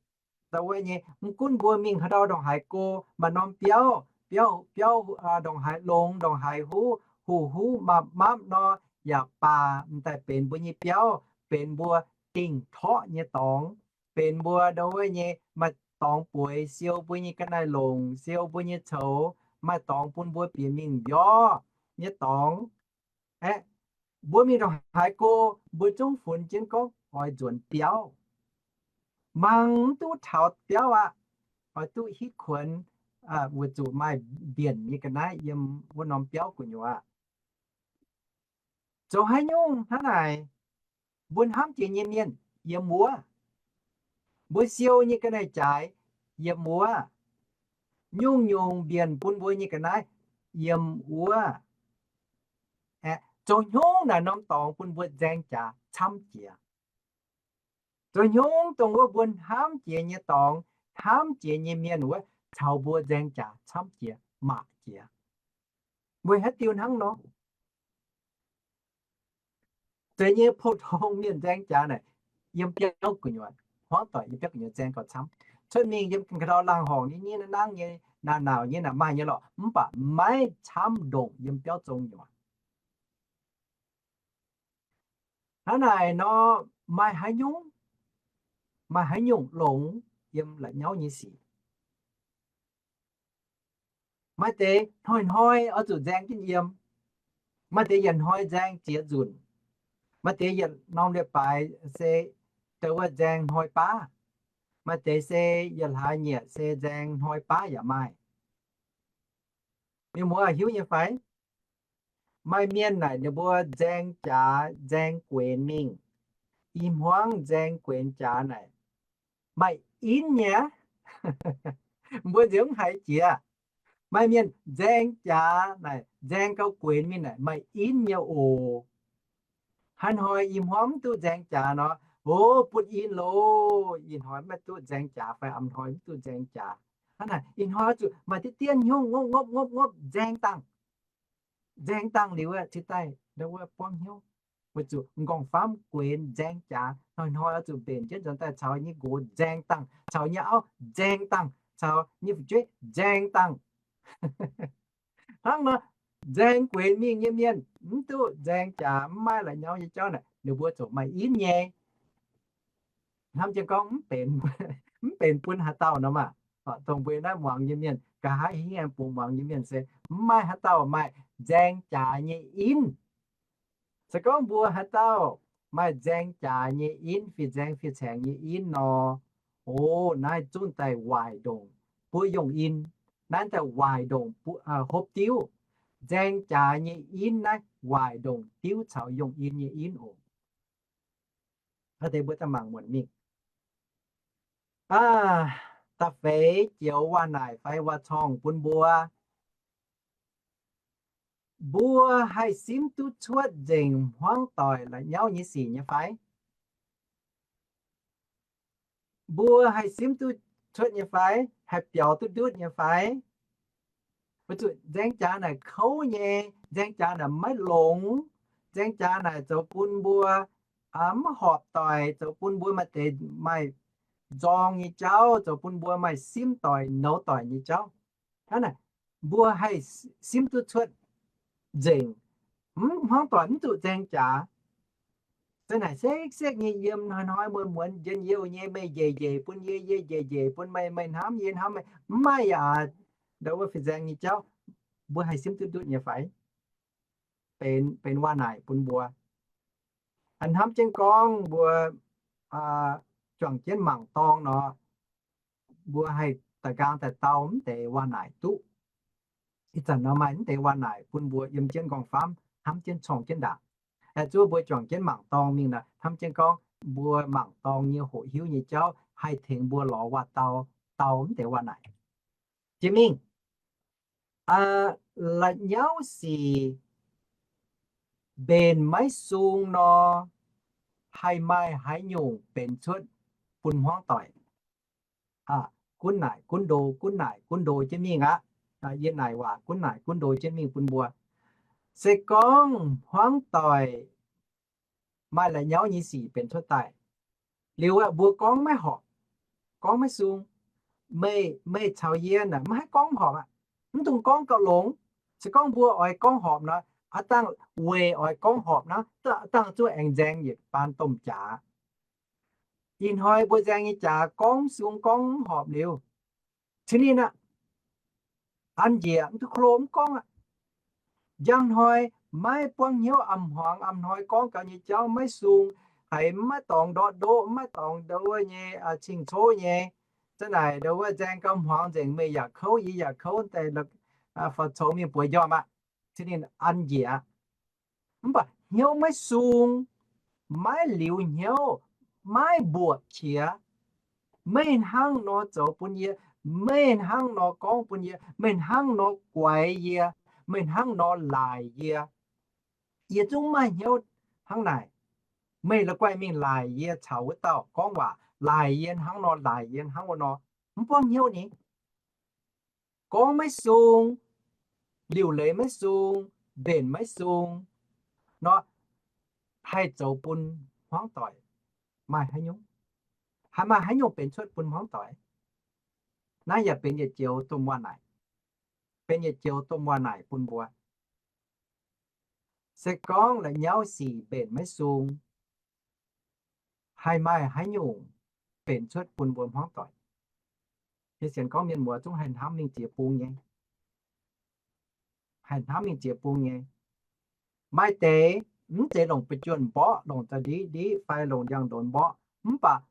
da'wuov nyei. Mv gunv mbuo mingh haaix ndau ndongc haaix go, maaih norm biauv, biauv, biauv ndongc haaix longx, ndongc haaix huv, huv huv mapv mapv nor, yaac baac m'daaih benx mbuo nyei biauv, benx mbuo dingh torqv nyei dorngx, benx mbuo ndau wuov nyei maaih dorngx bueix siou mbuo nyei ga'naaiv-longc, siou mbuo nyei coux, maaih dorngx bun mbuo bieqc mingh mbiorqv nyei dorngx. Aeqv, mbuo mingh ndongc haaix go, mbuo zungv funx jienv gorngv oix nzuonx biauv. Mangc mv duqv taux biauv aqv. Oix duqv hitv kuonx, weic zuqc maaih mbienc nyei ga'naaiv yiem wuov norm biauv gu'nyuoz aqv. Zoux haaix nyungc hnangv naaic, mbuo hnamv jiex nyei mienh yiem wuov, mbuo siou nyei ga'naaiv-jaaix yiem wuov, nyungc-nyungc mbienc bun mbuo nyei ga'naaiv yiem wuov. Aeqv, zoux haaix nyungc naaic norm dorngx bun mbuo nzaeng jaax camv jiex? Zoux haaix nyungc dongh wuov mbuo hnamv jiex nyei dorngx, hnamv jiex nyei mienh wuov caux mbuo nzaeng jaax camv jiex, maaih jiex? Weic haaix diuc hnangv nor? Zeiz nyei, pou-tong mienh nzaeng jaax naaic yiem biauv gu'nyuoz, hmuangv doic yiem biauv gu'nyuoz nzaeng gauh camv. Cuotv mingh yiem ga'ndau laangh horngc nyei, nyei nangv nyei, naaic nauc nyei, naaic maaih nyei lorqc, mv baac maiv camv ndongc yiem biauv zong nyuoz. Hnangv naaic nor, maaih haaix nyungc, maaih haaix nyungc longx yiem la'nyauv nyei sic? Maaih deix hnoi-hnoi oix zuqc nzaeng jienv yiem. Maaih deix yietc hnoi nzaeng ziex nzunc. Maaih deix yietc norm leiz-baaix se dongh wuov nzaeng hnoi baav. Maaih deix se yietc hlaax nyieqc se nzaeng hnoi baav yaac maaih. Mienh muoz hiuv nyei fai? Maaih mienh naaic ninh mbuo nzaeng jaax nzaeng guenx mingh, i hmuangv nzaeng guenx jaax naaic maaih inv nyei. Mbuo nziex mv haiz jiex. Maaih mienh nzaeng jaax naaic nzaeng gauh guenx mingh naaic maaih inv nyei oc. Haaix hnoi i hmuangv mv duqv nzaeng jaax nor, o, butv inv loh. Ih hnoi maiv duqv nzaeng jaax fai a'hnoi mv duqv nzaeng jaax. Hnangv naaic ih hnoi zuqc maaih deix dien hnyouv ngopv ngopv ngopv ngopv nzaeng dangh. Nzaeng dangh liuz aeqv, cingx daaih ndau wuov buangv hnyouv. Weic zuqc m'nqorngv-famv guenx nzaeng jaax, hnoi-hnoi oix zuqc mbenc jienv nzuonx daaih caux nyei nqox nzaeng dangh, caux nyei auv nzaeng dangh, caux nyei fu'jueiv nzaeng dangh. Hnangv nor, nzaeng guenx mingh nyei mienh mv duqv nzaeng jaax, mv maaih la'nyauv nyei jauv naaic, ninh mbuo ziouc maaih inv nyei. Hnamv jienv gorngv mv benx, mv benx bun haaix dauh nor maah. Dongh mbuo naaiv muangx nyei mienh, nqa'haav hingv aengx bungx muangx nyei mienh se mv maaih haaix dauh maaih nzaeng jaax nyei inv. Se gorngv mbuo haaix dauh maaih nzaeng jaax nyei inv, fih nzaeng fih caengx nyei inv nor, o, naaiv zungv daaih waaic ndongc buov yongh in. Naaiv daaih waaic ndongc hopv diuv. Nzaeng jaax nyei inv naaiv waaic ndongc diuv caux yongh in nyei inv oc. Aa, deix mbuo daaih mangc muonc mingh. Aa, da'feix joux waac-naaic fai waac-corngh bun mbuo. Mbuo haih simv duqv cuotv nzengc hmuangv doic la'nyauv nyei sic nyei fai? Mbuo haih simv duqv cuotv nyei fai? Haih biaux duqv ndutv nyei fai? Weic zuqc nzaeng jaax naaic kouv nyei, nzaeng jaax naaic maiv longx, nzaeng jaax naaic zoux bun mbuo mv horpc doic, zoux bun mbuo maaih deix maaih nzorng nyei jauv, zoux bun mbuo maaih simv doic nouz doic nyei jauv. Hnangv naaic, mbuo haih simv duqv cuotv nzengc, hmuangv doic mv zuqc nzaeng jaax. Se naaic sekv-sekv nyei yiem hnoi-hnoi muonz-muonz njien-youh nyei, meih njiec njiec bun yie, yie njiec njiec bun meih, meih hnamv yie hnamv meih, mv maaih yaac ndau wuov fih nzaeng nyei jauv, mbuo haih simv duqv ndutv nyei fai? Benx, benx waac-naaic bun mbuo. Hnamv jienv gorngv mbuo juangc jienv mangc dorng nor, mbuo haih da'nqaang daaih dau mv deix waac-naaic duqv. Ih zanc nor maaih mv deix waac-naaic bun mbuo yiem jienv m'nqorngv-famv hnamv jienv corng jienv ndaangc. Zuov mbuo juangc jienv mangc dorng mingh nor, hnamv jienv gorngv mbuo mangc dorng nyei hoqc hiuv nyei jauv haih tengx mbuo lorz waac-dau dau mv deix waac-naaic. Jiex mingh, la'nyauv sic mbenc maiv sung nor, haih maaih haaix nyungc benx cuotv bun hmuangv doic? Gunv naaic gunv ndo, gunv naaic gunv ndo jienv mingh aqv. Yie naaic waac gunv naaic gunv ndo jienv mingh bun mbuo. Se gorngv hmuangv doic maaih la'nyauv nyei sic benx cuotv daaih, liuz aeqv, mbuo gorngv maiv horpc, gorngv maiv sung, meih, meih caux yie naaic maiv haih gorngv horpc aqv. Mv dungx gorngv gauh longx. Se gorngv mbuo oix gorngv horpc nor, Aav dangh weic oix gorngv horpc naaiv, aav dangh zuqc aengx nzaeng yietc baan domh jaax. Ih hnoi mbuo nzaeng nyei jaax gorngv mv sung, gorngv mv horpc liuz, cin ninh aqv, an njiec mv duqv klo mv gorngv aqv. Njang hnoi maiv buangv hnyouv, a'hmuangx a'hnoi gorngv gaux nyei jauv maiv sung, haiz maiv dorngx ndortv ndoqv, maiv dorngx ndo wuov nyei cing-cov nyei. Zanc naaic ndo wuov nzaeng gau hmuangx nzengc, meih yaac kouv, yie yaac kouv, daaih faaux coux mingh bueix njormh aqv. Cin ninh an njiec aqv. Mv baac hnyouv maiv sung, maiv liuz hnyouv, maiv mbuoqc qiex, meih hnangv nor zoux bun yie, meih hnangv nor gorngv bun yie, meih hnangv nor guaix yie, meih hnangv nor laaic yie, yie zungv maaih hnyouv hnangv naaic. Meih la'guaih mingh laaic yie caux wuov dauh gorngv waac, laaic yie hnangv nor, laaic yie hnangv wuov nor, mv buangv hnyouv ni. Gorngv maiv sung, liuc leiz maiv sung, mbenc maiv sung nor, haih zoux bun hmuangv doic maaih haaix nyungc, haih maaih haaix nyungc benx cuotv bun hmuangv doic? Naaiv yaac benx yietc joux domh waac-naaic, benx yietc joux domh waac-naaic bun mbuo. Se gorngv la'nyauv sic mbenc maiv sung, haih maaih haaix nyungc benx cuotv bun mbuo hmuangv doic? Yie sienx gorngv mienh muoz zungv haih hnamv mingh ziex bung nyei, haih hnamv mingh ziex bung nyei. Maaih deix mv zeiz longc ba'juonh mborqv, longc za'ndiqv ndiqv fai longc ndiangx-ndonx mborqv, mv baac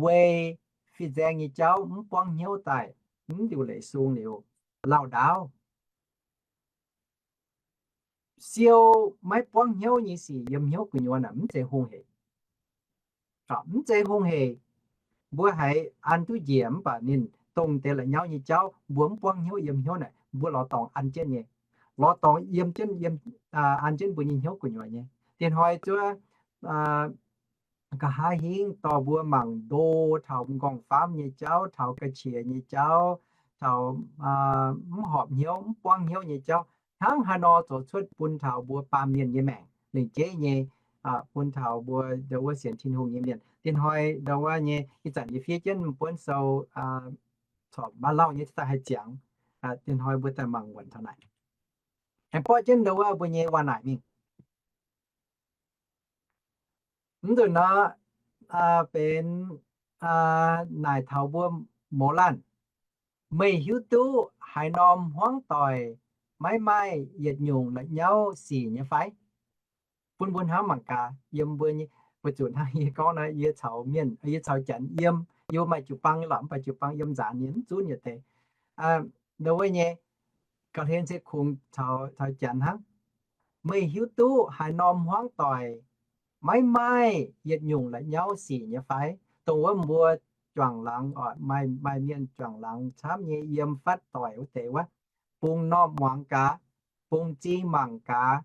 weic fin-nzaeng nyei jauv mv buangv hnyouv daaih, mv liuc leiz sung liuz, lauh ndaauv. Siou maiv buangv hnyouv nyei sic yiem hnyouv gu'nyuoz naaic mv zeiz hungh heic. Mv zeiz hungh heic. Mbuo haiz an duqv njiec mv baac ninh dongh deix la'nyauv nyei jauv mbuo mv buangv hnyouv yiem hnyouv naaic, mbuo lorz dorngx an jienv nyei, lorz dorngx yiem jienv, yiem, an jienv mbuo nyei hnyouv gu'nyuoz nyei. Diex hnoi zuov nqa'haav hingv dorh mbuo mangc ndo taux m'nqorngv-famv nyei jauv, taux ga'qiex nyei jauv, taux mv horpc hnyouv, mv buangv hnyouv nyei jauv, hnangv haaix nor zoux cuotv bun taux mbuo baamh mienh nyei maengc lengc jeiv nyei, bun taux mbuo ndo wuov sienx Tin-Hungh nyei mienh. Diex hnoi ndo wuov nyei ih zanc yie fiev jienv buonv sou corc maaih lauh nyei daaih haih ziangx. Diex hnoi mbuo daaih mangc wuonc taux naaic, aengx borqv jienv ndo wuov mbuo nyei waac-naaic mingh. Mv nzunc nor benx naaic taux mbuo mouz laanh, meih hiuv duqv haaix norm hmuangv doic maiv maaih yietc nyungc la'nyauv sic nyei fai? Bun mbuo hnamv mangc gaax, yiem mbuo, weic zuqc hnangv yie gorngv naaiv, yie caux mienh, yie caux Janx yiem, yie maaih jiu-baang nyei lorqc, mv baac jiu-baang yiem nzaanx nyei, mv zunv yietc deix. Ndo wuov nyei, gauh hlen se kungx caux Janx hnangv. Meih hiuv duqv haaix norm hmuangv doic maiv maaih yietc nyungc la'nyauv sic nyei fai? Dongh wuov mbuo juangc laangz oc, maaih, maaih mienh juangc laangz camv nyei yiem fatv doic wuov deix wuov, bungx normh muangx gaax, bungx zing mangc gaax,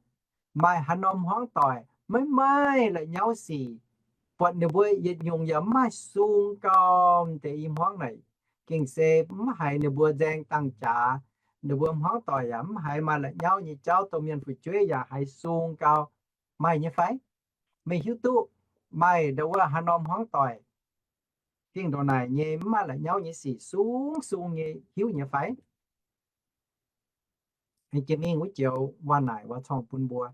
maaih haaix norm hmuangv doic maiv maaih la'nyauv sic, buatc ninh mbuo yietc nyungc yaac mv maaih sung gau deix i hmuangv naaic, gengh se mv haiz ninh mbuo nzaeng dangh jaax, ninh mbuo hmuangv doic yaac mv haiz maaih la'nyauv nyei jauv, dongh mienh fu'jueiv yaac haiz sung gau, maaih nyei fai? Meih hiuv duqv maaih ndo wuov haaix norm hmuangv doic gengh ndongc naaic nyei mv maaih la'nyauv nyei sic sung sung nyei hiuv nyei fai? Jiex mingh wuov joux waac-naaic waac-corngh bun mbuo.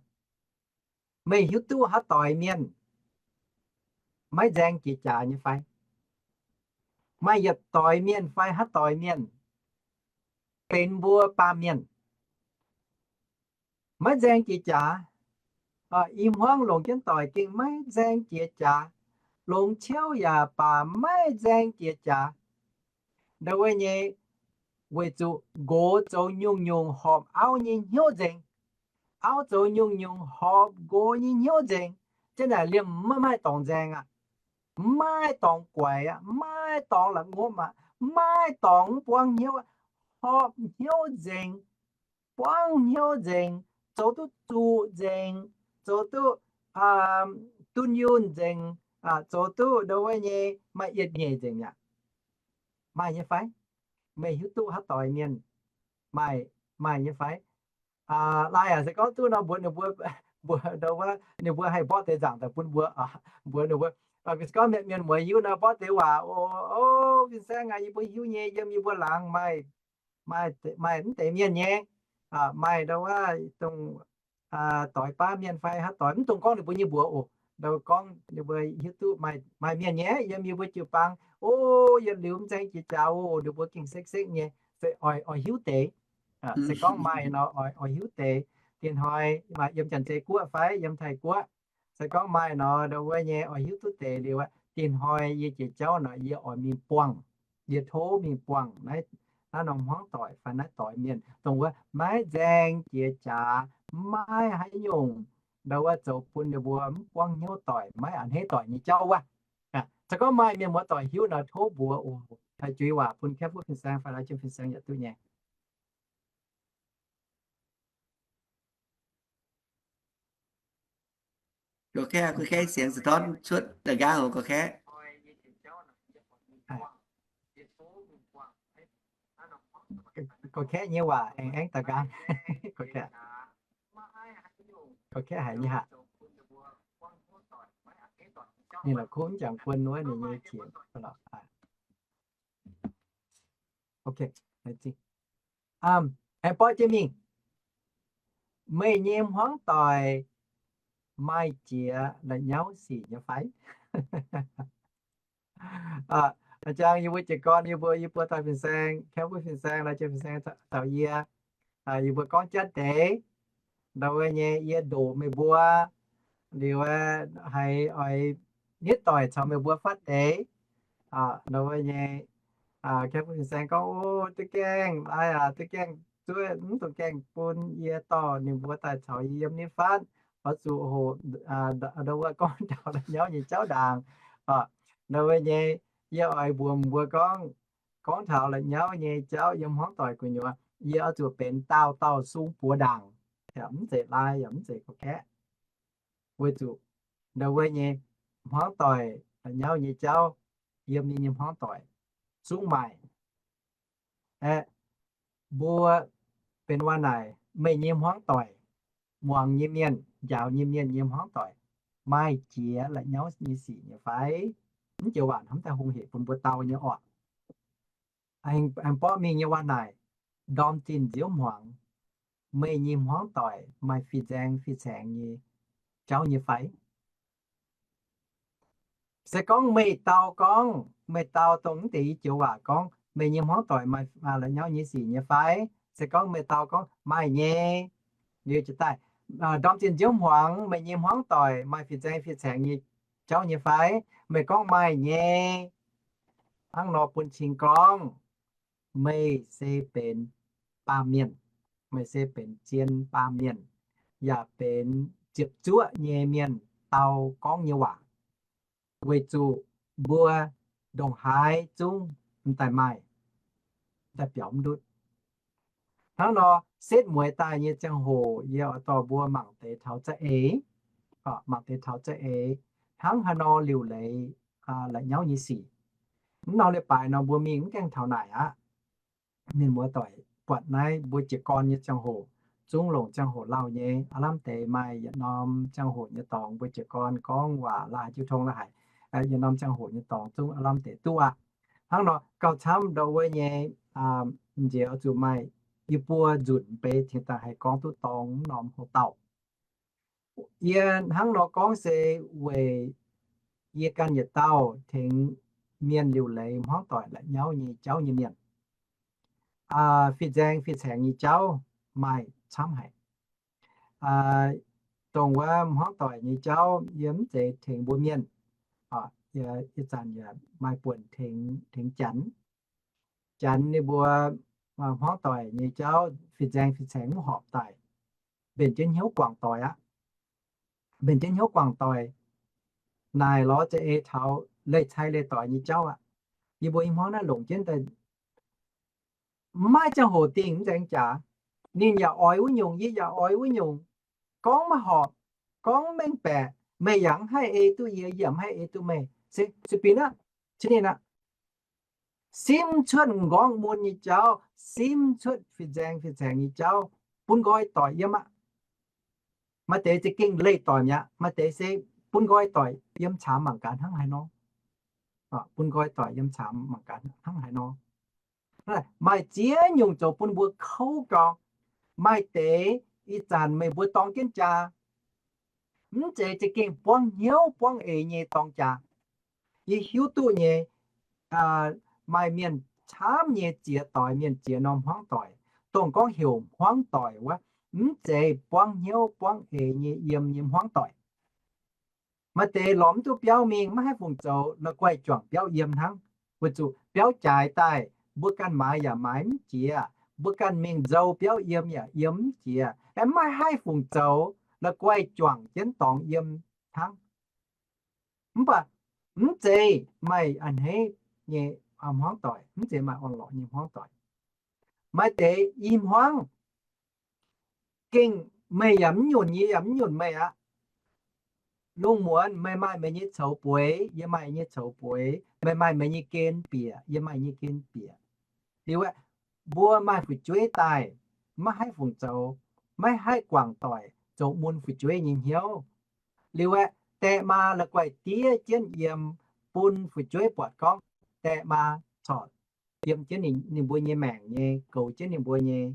Meih hiuv duqv haaix doix mienh maiv nzaeng jiex jaax nyei fai? Maaih yietc doix mienh fai haaix doix mienh benx mbuo baamh mienh maiv nzaeng jiex jaax. I hmuangv longc jienv doic gengh maiv nzaeng jiex jaax. Longx ciouv yaac baac maiv nzaeng jiex jaax. Ndo wuov nyei, weic zuqc nqox zoux nyungc-nyungc horpc auv nyei hnyouv nzengc. Auv zoux nyungc-nyungc horpc nqox nyei hnyouv nzengc. Jienv naaic liemh maiv maaih dorngx nzaeng aqv. Maiv maaih dorngx guaix aqv. Maiv maaih dorngx la'ngopv aqv. Maiv maaih dorngx mv buangv hnyouv aqv. Horpc hnyouv nzengc, buangv hnyouv nzengc, zoux duqv zuqc nzengc, zoux duqv dunh yunh nzengc, zoux duqv ndo wuov nyei maaih yietc nyeic nzengc mi'aqv. Maaih nyei fai? Meih hiuv duqv haaix doix mienh maaih, maaih nyei fai? Laih aac, se gorngv duqv nor mbuox ninh mbuo, mbuox ndo wuov ninh mbuo haih mborqv deix nzaangc daaih bun mbuo, mbuox ninh mbuo, se gorngv mienh, mienh muoz hiuv nor mborqv deix waac, o, fin-saeng aac, yie mbuo hiuv nyei, yiem yie mbuo laangz maaih, maaih mv deix mienh nyei, maaih ndo wuov dongh doix baav mienh fai haaix doix, mv dungx gorngv ninh mbuo nyei mbuox oc. Ndau gorngv ninh mbuo hiuv duqv maaih mienh nyei yiem yie mbuo jiu-baang, o, yietc liuz mv nzaeng jiex jaax oc, ninh mbuo gengh sekv-sekv nyei, se oix hiuv deix. Se gorngv maaih nor, oix hiuv deix. Diex hnoi maaih yiem Janx-Zei Guoqv fai yiem Taiv-Guoqv, se gorngv maaih nor, ndau wuov nyei oix hiuv duqv deix liuz aqv. Diex hnoi yie jiex jauv nor, yie oix mingh buangh, yie tov mingh buangh naaiv, naaiv norm hmuangv doic fai naaiv doix mienh, dongh wuov maiv nzaeng jiex jaax, maiv haaix nyungc, ndau wuov zoux bun ninh mbuo mv buangv hnyouv doic, maiv a'hneiv doic nyei jauv wuov. Se gorngv maaih mienh muoz doic hiuv nor, tov mbuox oc. Haih juix waac bun Kepv Wuov Fin-Saeng fai Lai Jiem Fin-Saeng yaac duqv nyei. Gorx-Kaeqv, Gorx-Kaeqv, เสียงสะท้อน cuotv da'nqaang oc, Gorx-Kaeqv. Gorx-Kaeqv nyei waac aengx aengx da'nqaang. Gorx-Kaeqv, Gorx-Kaeqv haiz nyei haic. Ninh la'kuqv mv jangx buon wuov ninh nyei qiex lorqc. Aengx borqv jienv mingh. Meih nyei hmuangv doic maaih jiex la'nyauv sic nyei fai? Jangx yie mbuo jiez gorn, yie mbuo, yie mbuo daaih fin-saeng, Kepv Wuov Fin-Saeng, Lai Jiem Fin-Saeng caux yie, yie mbuo gorngv jatv deix, ndau wuov nyei yie ndoqc meih mbuo liuz, haiz oix nitv doic caux meih mbuo fatv deix. Ndau wuov nyei, Kepv Wuov Fin-Saeng gorngv, o, duqv gaengh, ai, duqv gaengh, zuov mv dungx gaengh bun yie dorh ninh mbuo daaih caux yie yiem nitv fatv. Oix zuqc hoqc ndau wuov gorngv taux la'nyauv nyei jauv ndaangc. Ndau wuov nyei, yie oix mbuox mbuo gorngv, gorngv taux la'nyauv nyei jauv yiem hmuangv doic gu'nyuoz, yie oix zuqc benx dauh dauh sung buoz ndaangc, yaac mv zeiz Lai, yaac mv zeiz Gorx-Kaeqv. Weic zuqc ndau wuov nyei hmuangv doic, la'nyauv nyei jauv yiem yie nyei hmuangv doic zungv maaih. Aeqv, mbuo benx waac naaic, meih nyei hmuangv doic, muangx nyei mienh, njaaux nyei mienh nyei hmuangv doic, maaih jiex la'nyauv nyei sic nyei fai? Mv joux waac hnamv daaih hungh hec bun mbuo dau nyei orqc. Aengx borqv mingh nyei waac naaic, ndorm zinh nziouv hmuangx, meih nyei hmuangv doic maaih fih nzaeng fih caengx nyei jauv nyei fai? Se gorngv meih dau gorngv, meih dau dongh mv deix i joux waac gorngv meih nyei hmuangv doic maaih la'nyauv nyei sic nyei fai? Se gorngv meih dau gorngv maaih nyei, liuz jiez daaih, ndorm zinh nziouv hmuangx meih nyei hmuangv doic maaih fih nzaeng fih caengx nyei jauv nyei fai? Meih gorngv maaih nyei, hnangv nor bun cing gorngv meih se benx baamh mienh, meih se benx zien baamh mienh, yaac benx ziepc zuoqv nyei mienh dau gorngv nyei waac, weic zuqc mbuo ndongc haaix zungv m'daaih maaih, m'daaih biaux mv ndutv. Hnangv nor, setv mueiz daaih nyei ziangh hoc yie oix dorh mbuo mangc deix taux za'eix, mangc deix taux za'eix, hnangv haaix nor liuc leiz la'nyauv nyei sic. Mv nor leiz-baaix nor mbuo mingh mv gaengh taux naaic aqv. Mienh muoz doic, buatc naaiv mbuo jiez gorn nyei ziangh hoc, zungv longc ziangh hoc lauh nyei, aav lamh deix maaih yietc norm ziangh hoc nyei dorngx mbuo jiez gorn gorngv waac la'haic jiu tong la'haic, yietc norm ziangh hoc nyei dorngx zungv aav lamh deix duqv aqv. Hnangv nor gauh camv ndau wuov nyei, nziex oix zuqc maaih yie buo nzunc mbeix cingx daaih haih gorngv duqv dorng mv norm hoc-dauh. Yie hnangv nor gorngv se weic yie ganh yietc dauh tengx mienh liuc leiz hmuangv doic la'nyauv nyei jauv nyei mienh. Fih nzaeng fih caengx nyei jauv maaih camv haic. Dongh wuov hmuangv doic nyei jauv yie mv zeiz tengx mbuo mienh. Ih zanc yaac maaih buonc tengx, tengx Janx. Janx ninh mbuo hmuangv doic nyei jauv fih nzaeng fih caengx mv horpc daaih, mbenc jienv hnyouv guangc doic aqv. Mbenc jienv hnyouv guangc doic, naaic lorz za'eix taux leih cai leih doic nyei jauv aqv. Yie mbuo nyei hmuangv naaiv longc jienv daaih maiv ziangh hoc dingh mv nzaeng jaax. Ninh yaac oix wuov nyungc, yie yaac oix wuov nyungc. Gorngv maiv horpc, gorngv mengh baeqc, meih yaac mv haih ei duqv yie, yie yaac mv haih ei duqv meih. Se, se binc aqv, cin ninh aqv. Simv cuotv m'nqorngv mun nyei jauv, simv cuotv fih nzaeng fih caengx nyei jauv, bun nqoi doic yiem aqv. Maaih deix za'gengh leih doic mi'aqv, maaih deix se bun nqoi doic yiem caamx mangc gaax hnangv haaix nor. Bun nqoi doic yiem caamx mangc gaax hnangv haaix nor. Maaih ziex nyungc zoux bun mbuo kouv gau. Maaih deix ih zanc meih mbuo dorng jienv jaa, mv zeiz za'gengh buangv hnyouv buangv eix nyei dorng jaa. Yie hiuv duqv nyei, maaih mienh camv nyei ziex doic, mienh ziex norm hmuangv doic, dongh gorngv heuc hmuangv doic wuov, mv zeiz buangv hnyouv buangv eix nyei yiem nyei hmuangv doic. Maaih deix lorz mv duqv biauv mingh, maiv haih fungc zoux, la'guaih juangc biauv yiem hnangv. Weic zuqc biauv jaaix daaih, mbuo ganh maaiz yaac maaiz mv jiex, mbuo ganh mingh nzou biauv yiem yaac yiem mv jiex, aengx maiv haih fungc zoux, la'guaih juangc jienv dorngx yiem hnangv. Mv baac mv zeiz maaih a'hneiv nyei hmuangv doic, mv zeiz maaih orn-lorqc nyei hmuangv doic. Maaih deix i hmuangv gengh meih yaac mv nyunc, yie yaac mv nyunc meih aqv. Lungh muonz meih maaih meih nyei coux bueix, yie maaih nyei coux bueix, meih maaih meih nyei gen bieqc, yie maaih nyei gen bieqc. Liuz aeqv, mbuo maaih fu'jueiv daaih, maiv haih fungc zoux, maiv haih guangc doic zoux mun fu'jueiv nyei hnyouv. Liuz aeqv, daeh maa la'guaih diev jienv yiem, bun fu'jueiv buatc gorngv daeh maa corc yiem jienv ninh mbuo nyei maengc nyei, goux jienv ninh mbuo nyei.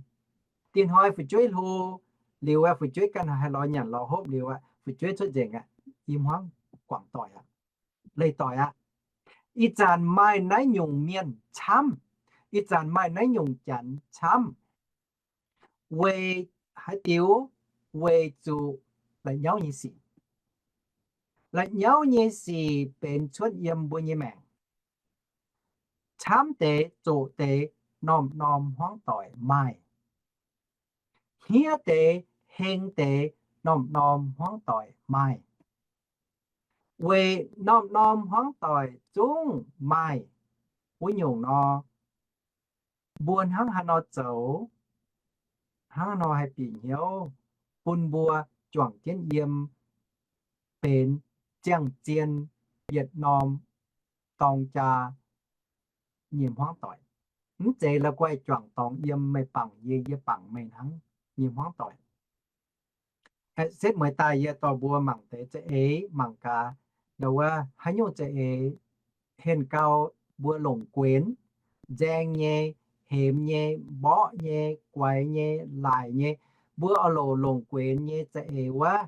Dinh hnoi fu'jueiv hlo, liuz aeqv, fu'jueiv ganh haih lorz nyanc lorz hopv liuz aeqv, fu'jueiv cuotv nzengc aqv, i hmuangv guangc doic aqv, leih doic aqv. Ih zanc maaih naaiv nyungc mienh camv, ih zanc maaih naaiv nyungc janx camv. Weic haaix diuc? Weic zuqc la'nyauv nyei sic. La'nyauv nyei sic benx cuotv yiem mbuo nyei maengc. Camv deix zoqc deix norm-norm hmuangv doic maaih. Hniev deix heng deix norm-norm hmuangv doic maaih. Weic norm-norm hmuangv doic zungv maaih wuov nyungc nor, mbuo hnangv haaix nor zoux, hnangv haaix nor haih bieqc hnyouv, bun mbuo juangc jienv yiem benx ziangh zien yietc norm dorng jaa nyei hmuangv doic. Mv zeiz la'guaih juangc dorngx yiem, meih bangc yie, yie bangc meih hnangv nyei hmuangv doic. Setv mueiz daaih yie dorh mbuo mangc deix za'eix mangc gaax, ndau wuov haaix nyungc za'eix henh gau mbuo longc guenx, nzaeng nyei, hemx nyei, mborqv nyei, guaix nyei, laaic nyei. Mbuo oix longc, longc guenx nyei za'eix wuov,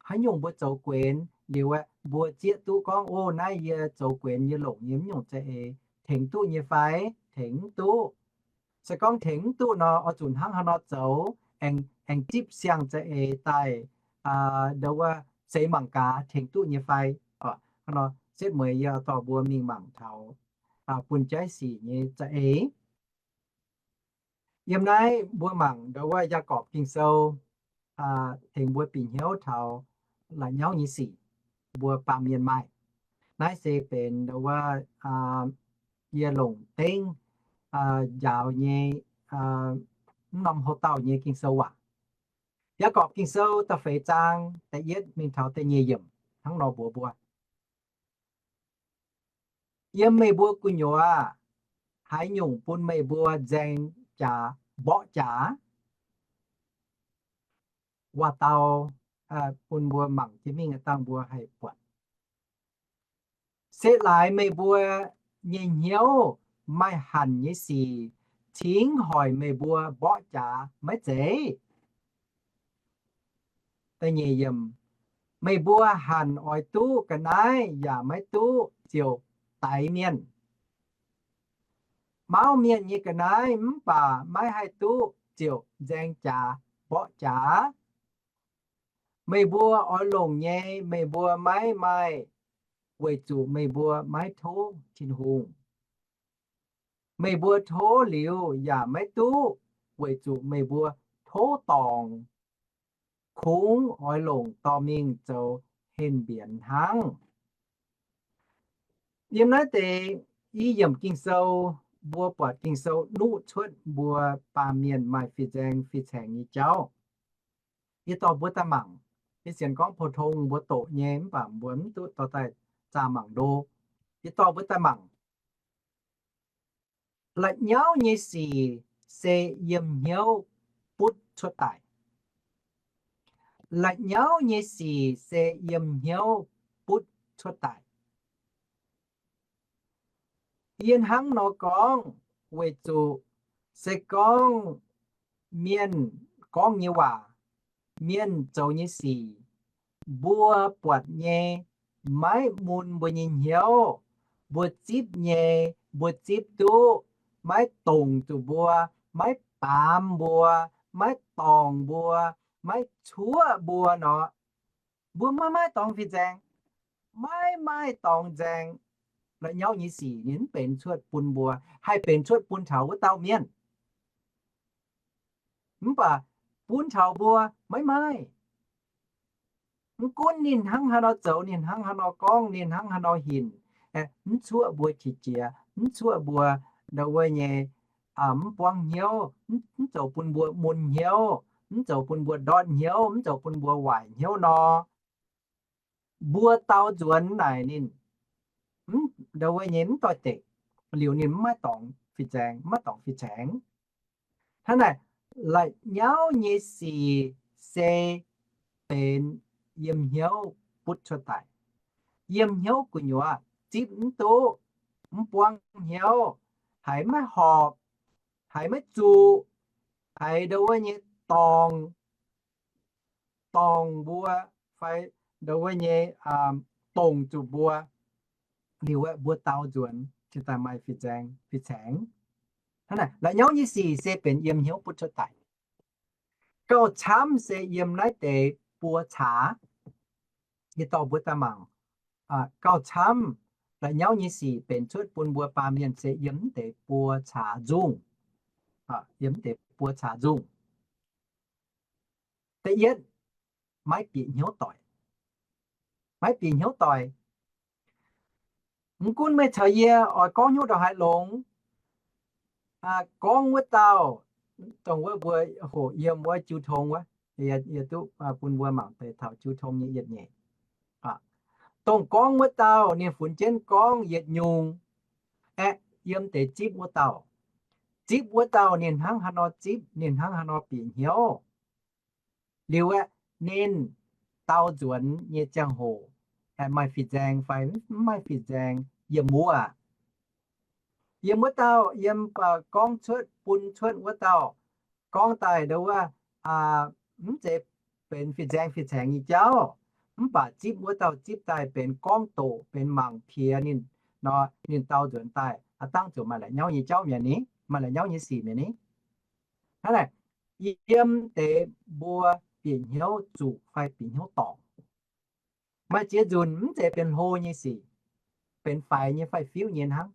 haaix nyungc mbuo zoux guenx liuz aeqv, mbuo zieqv duqv gorngv, o, naaiv yie zoux guenx, yie longc nyei mv nyungc za'eix tengx duqv nyei fai? Tengx mv duqv. Se gorngv tengx mv duqv nor, oix zuqc hnangv haaix nor zoux, aengx, aengx zipv siang-za'eix daaih, ndau wuov seix mangc gaax tengx duqv nyei fai. Hnangv nor setv mueiz yie dorh mbuo mingh mangc taux bun jaiv sic nyei za'eix. Yiem naaiv mbuo mangc ndau wuov Yaagorpc Ging-Sou tengx mbuo bieqc hnyouv taux la'nyauv nyei sic mbuo baamh mienh maaih. Naaiv se benx ndau wuov yie longc dengv njaaux nyei mv norm houc dauh nyei Ging-Sou waac. Yaagorpc Ging-Sou da'feix zaang da'yietv mingh taux da'nyeic yiemc hnangv nor mbuox mbuo, yiem meih mbuo gu'nyuoz haaix nyungc bun meih mbuo nzaeng jaax mborqv jaax? Waac-dau bun mbuo mangc jienv mingh dangh mbuo haih buatc. Se laaix meih mbuo nyei hnyouv maaih hanc nyei sic cingx hoic meih mbuo mborqv jaax maiv zeiz? Meih mbuo hanc oix duqv ga'naaiv yaac maiv duqv ziouc daix mienh. Mauv mienh nyei ga'naaiv mv baac maiv haih duqv ziouc nzaeng jaax mborqv jaax. Meih mbuo oix longc nyei meih mbuo maiv maaih, weic zuqc meih mbuo maiv tov Tin-Hungh. Meih mbuo tov liuz yaac maiv duqv, weic zuqc meih mbuo tov dorngc, kungx oix longc dorh mingh zoux henh mbienx hnangv. Yiem naaiv deix i yiemc Ging-Sou, mbuo buatc Ging-Sou nuqv cuotv mbuo baamh mienh maaih fih nzaeng fih caengx nyei jauv. Yie dorh mbuo daaih mangc. Yie sienx gorngv pou-tong mbuo doqc nyei mv baac mbuo mv duqv dorh daaih zaah mangc ndo. Yie dorh mbuo daaih mangc. La'nyauv nyei sic se yiem hnyouv butv cuotv daaih. La'nyauv nyei sic se yiem hnyouv butv cuotv daaih. Yie hnangv nor gorngv weic zuqc se gorngv mienh gorngv nyei waac mienh zoux nyei sic, mbuo buatc nyei maiv mun mbuo nyei hnyouv, mbuo zipv nyei, mbuo zipv duqv, maiv dongc zuqc mbuo, maiv baamz mbuo, maiv dorngc mbuo, maiv cuoqv mbuo nor, mbuo maiv maaih dorngx fih nzaeng, maiv maaih dorngx nzaeng. La'nyauv nyei sic ninh mv benx cuotv bun mbuo, haih benx cuotv bun taux wuov dauh mienh. Mv baac bun taux mbuo maiv maaih. Mv gunv ninh hnangv haaix nor zoux, ninh hnangv haaix nor gorngv, ninh hnangv haaix nor hinc, mv cuoqv mbuo qiex jiez, mv cuoqv mbuo ndau wuov nyei, mv buangv hnyouv, mv zoux bun mbuo mun hnyouv, mv zoux bun mbuo ndortv hnyouv, mv zoux bun mbuo waaic hnyouv nor, mbuo dau nzuonx naaic ninh ndau wuov nyei mv doix-dekc, liuz ninh mv maaih dorngx fih nzaeng, mv maaih dorngx fih caengx. Hnangv naaic, la'nyauv nyei sic se benx yiem hnyouv butv cuotv daaih. Yiem hnyouv gu'nyuoz zipv mv duqv, mv buangv hnyouv, haiz maiv horpc, haiz maiv zuqc, haiz ndau wuov nyei dorngc, dorngc mbuo, fai ndau wuov nyei dongc zuqc mbuo, liuz aeqv, mbuo dau nzuonx cingx daaih maaih fih nzaeng fih caengx. Hnangv naaic, la'nyauv nyei sic se benx yiem hnyouv butv cuotv daaih. Gauh camv se yiem naaiv deix buo caax. Yie dorh mbuo daaih mangc, gauh camv la'nyauv nyei sic benx cuotv bun mbuo baamh mienh se yiem mv deix buo caax nzungh. Yiem mv deix buo caax nzungh. Da'yietv, maiv bieqc hnyouv doic. Maiv bieqc hnyouv doic. Mv gunv meih caux yie oix gorngv hnyouv ndongc haaix longx, gorngv wuov dauh, dongh wuov mbuo hoqc yiem wuov jiu tong wuov, yie duqv bun mbuo mangc deix taux jiu tong nyei yietc nyeic. Dongh gorngv wuov dauh ninh funx jienv gorngv yietc nyungc, aeqv, yiem deix zipv wuov dauh. Zipv wuov dauh ninh hnangv haaix nor zipv, ninh hnangv haaix nor bieqc hnyouv. Liuz aeqv, ninh dau nzuonx nyei ziangh hoc maaih fih nzaeng fai mv maaih fih nzaeng yiem wuov. Yiem wuov dauh, yiem gorngv cuotv bun cuotv wuov dauh, gorngv daaih ndau wuov, mv zeiz benx fih nzaeng fih caengx nyei jauv, mv baac zipv wuov dauh zipv daaih benx gorngv doqc, benx mangc piex ninh nor, ninh dau nzuonx daaih aqv dangv ziouc maaih la'nyauv nyei jauv mi'aqv ni, maaih la'nyauv nyei sic mi'aqv ni. Hnangv naaic, yiem deix mbuo bieqc hnyouv zuqc fai bieqc hnyouv dorngc, maaih ziex nzunc mv zeiz benx hlo nyei sic, benx faix nyei fai fiuv nyei hnangv.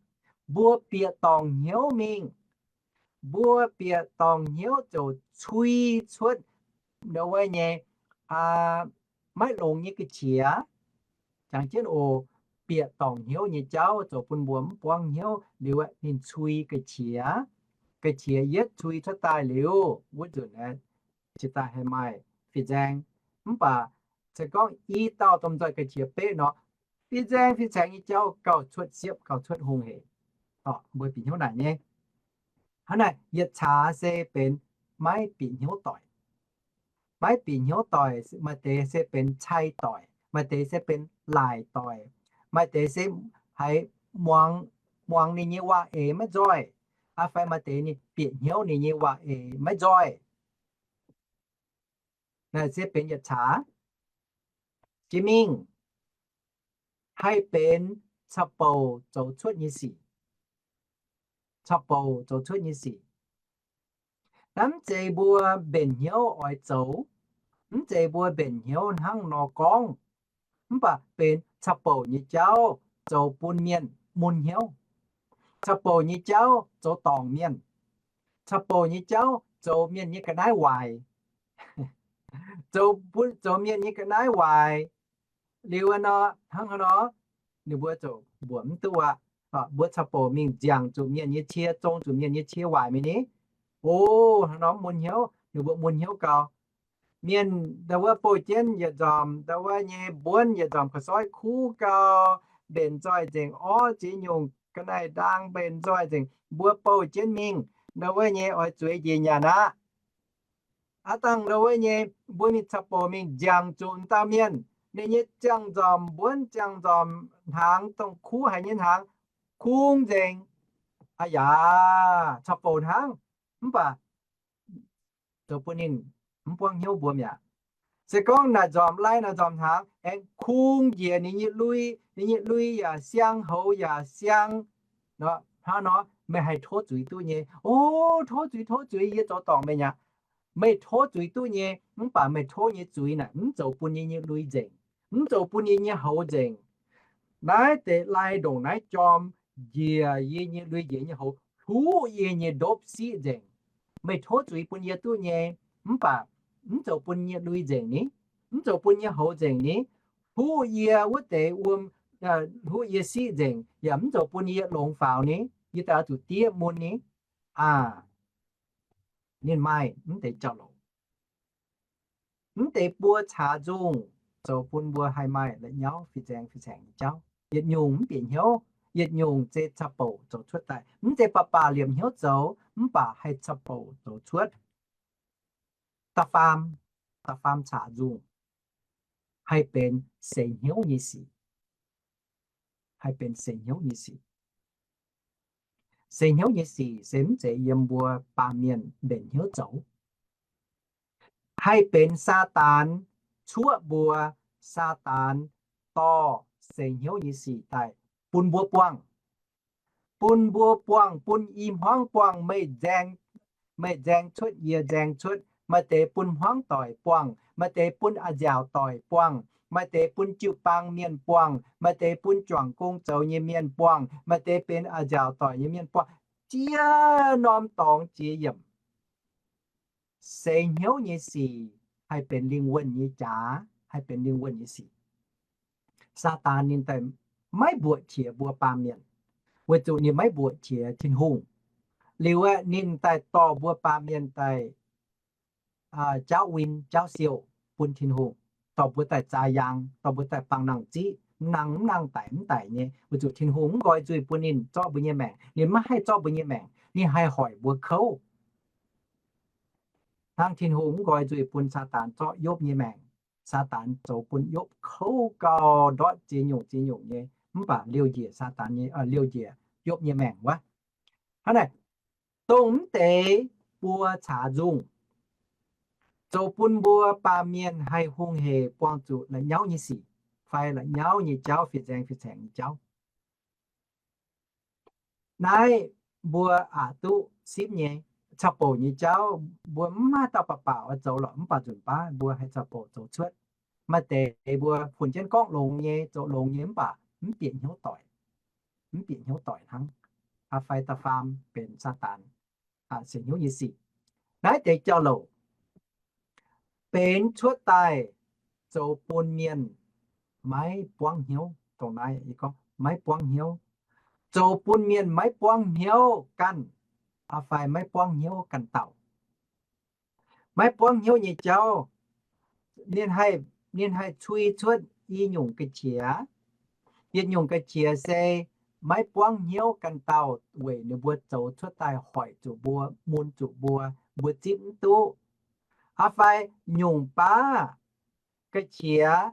Mbuo bieqc dorngc hnyouv mingh, mbuo bieqc dorngc hnyouv ziouc cui cuotv ndau wuov nyei maiv longx nyei ga'qiex. Jangx jienv oc, bieqc dorngc hnyouv nyei jauv zoux bun mbuo mv buangv hnyouv liuz, ninh cui ga'qiex. Ga'qiex yietv cui cuotv daaih liuz, wuov nzunc aeqv, cingx daaih haih maaih fih nzaeng. Mv baac se gorngv i dauh domh nzoih ga'qiex beqv nor, fih nzaeng fih caengx nyei jauv gauh cuotv siepv, gauh cuotv hungh hec. Mbuo bieqc hnyouv naaic nyei. Hnangv naaic, yietc caax se benx maiv bieqc hnyouv doic. Maiv bieqc hnyouv doic, maaih deix se benx cai doic, maaih deix se benx laaic doic, maaih deix se haiz muangx, muangx ninh nyei waac-eix maiv nzoih, fai maaih deix ninh bieqc hnyouv ninh nyei waac-eix maiv nzoih. Naaic se benx yietc caax. Jiex mingh haih benx caux bouc zoux cuotv nyei sic. Caux bouc zoux cuotv nyei sic. Naaiv mv zeiz mbuo mbenc hnyouv oix zoux, mv zeiz mbuo mbenc hnyouv hnangv nor gorngv, mv baac benx caux bouc nyei jauv zoux bun mienh mun hnyouv. Caux bouc nyei jauv zoux dorngc mienh. Caux bouc nyei jauv zoux mienh nyei ga'naaiv waaic. Zoux bun, zoux mienh nyei ga'naaiv waaic liuz nor, hnangv haaix nor, ninh mbuo ziouc mbuoqc mv duqv aqv. Mbuo caux bouc mingh nziangc zuqc mienh nyei cie, zong zuqc mienh nyei cie waaic mingh ni. O, hnangv nor mun hnyouv, ninh mbuo mun hnyouv gau. Mienh ndau wuov bouh jienv yietc nzomc, ndau wuov nyei mbuonv yietc nzomc, ga'soiv kuv gau, mbenc nzoih nzengc, orv ziex nyungc, ga'naaiv ndaang mbenc nzoih nzengc, mbuo bouh jienv mingh, ndau wuov nyei oix zueiz njiec nyanc aqv. Aav dangh ndau wuov nyei mbuo mingh caux bouc mingh nziangc zuqc dauh mienh, ninh nyei ziangh nzomc mbuonv, ziangh nzomc hnaangx, dongh kuv haic nyei hnaangx, kungx nzengc. Aa yaac caux bouc hnangv, mv baac zoux bun ninh mv buangv hnyouv mbuo mi'aqv. Se gorngv naaic nzormc lai naaic nzormc hnaangx aengx kungx njiec ninh nyei lui, ninh nyei lui yaac siang, houx yaac siang, hnangv nor meih haih tov zuiz duqv nyei. O, tov zuiz, tov zuiz, yie zoux dorngc meih aqv. Meih tov zuiz duqv nyei, mv baac meih tov nyei zuiz naaic mv zoux bun yie nyei lui nzengc, mv zoux bun yie nyei houx nzengc. Naaiv deix lai ndongc naaiv jorm njiec yie nyei lui njiec nyei houx, hluqv yie nyei ndopv siqv nzengc. Meih tov zuiz bun yie duqv nyei, mv baac mv zoux bun yie lui nzengc ni, mv zoux bun yie houx nzengc ni, hluqv yie wuov deix wuom, hluqv yie siqv nzengc, yaac mv zoux bun yie longx faaux ni, yie daaih oix zuqc diev mun ni. Aa, ninh maaih mv deix jauv-louc. Mv deix buo caax nzungh zoux bun mbuo haih maaih la'nyauv fih nzaeng fih nzaengc nyei jauv. Yietc nyungc mv bieqc hnyouv, yietc nyungc se ca'bouc zoux cuotv daaih. Mv zeiz baac baac liemh hnyouv zoux, mv baac haih ca'bouc zoux cuotv. Da'faam, da'faam caax nzungh haih benx seix hnyouv nyei sic. Haih benx seix hnyouv nyei sic. Seix hnyouv nyei sic se mv zeiz yiem mbuo baamh mienh mbenc hnyouv zoux. Haih benx Saadaan cuoqv mbuo, Saadaan dorh seix hnyouv nyei sic daaih bun mbuo buangh. Bun mbuo buangh, bun i hmuangv buangh, meih nzaeng, meih nzaeng cuotv, yie nzaeng cuotv, maaih deix bun hmuangv doic buangh, maaih deix bun a'nziaauc doic buangh, maaih deix bun jiu-baang mienh buangh, maaih deix bun juangc gong zoux nyei mienh buangh, maaih deix benx a'nziaauc doic nyei mienh buangh. Ziex norm dorngx jiex yiemc. Seix hnyouv nyei sic haih benx lingh wuonh nyei jaax, haih benx lingh wuonh nyei sic. Saadaan ninh daaih maiv mbuoqc qiex mbuo baamh mienh, weic zuqc ninh maiv mbuoqc qiex Tin-Hungh. Liuz aeqv, ninh daaih dorh mbuo baamh mienh daaih jaauv win jaauv siouh bun Tin-Hungh, dorh mbuo daaih zaah yaang, dorh mbuo daaih bangc nangh ziqv, mv nangh mv nangh, daic mv daic nyei, weic zuqc Tin-Hungh mv nqoi nzuih bun ninh zorqv mbuo nyei maengc. Ninh maiv haih zorqv mbuo nyei maengc, ninh haih hoic mbuo kouv. Hnangv Tin-Hungh mv nqoi nzuih bun Saadaan zorqv Yopv nyei maengc, Saadaan zoux bun Yopv kouv gau, ndortv ziex nyungc ziex nyungc nyei, mv baac liouh njiec Saadaan nyei, liouh njiec Yopv nyei maengc wuov. Hnangv naaic, dongh mv deix buo caax nzungh zoux bun mbuo baamh mienh haih hungh heic buangh zuqc la'nyauv nyei sic fai la'nyauv nyei jauv, fih nzaeng fih nzaengc nyei jauv. Naaiv mbuo aqc duqv simv nyei. Caqv-bouc nyei jauv mbuo mv maaih dauh baac baac oix zoux lorqc, mv baac nzunc baav mbuo haih caqv-bouc zoux cuotv. Maaih deix mbuo funx jienv gorngv longx nyei, zoux longx nyei, mv baac mv bieqc hnyouv doic, mv bieqc hnyouv doic hnangv. Aa, fai da'faam benx Saadaan seix hnyouv nyei sic. Naaiv deix jauv-louc benx cuotv daaih zoux bun mienh maiv buangv hnyouv. Dongh naaiv yie gorngv maiv buangv hnyouv, zoux bun mienh maiv buangv hnyouv ganh, aa, fai maiv buangv hnyouv ganh dauh. Maiv buangv hnyouv nyei jauv, ninh haih, ninh haih cui cuotv i nyungc ga'qiex. Yietc nyungc ga'qiex se maiv buangv hnyouv ganh dauh weic ninh mbuo zoux cuotv daaih hoic zuqc mbuo, mun zuqc mbuo, mbuo zipv mv duqv. Aa, fai nyungc baav ga'qiex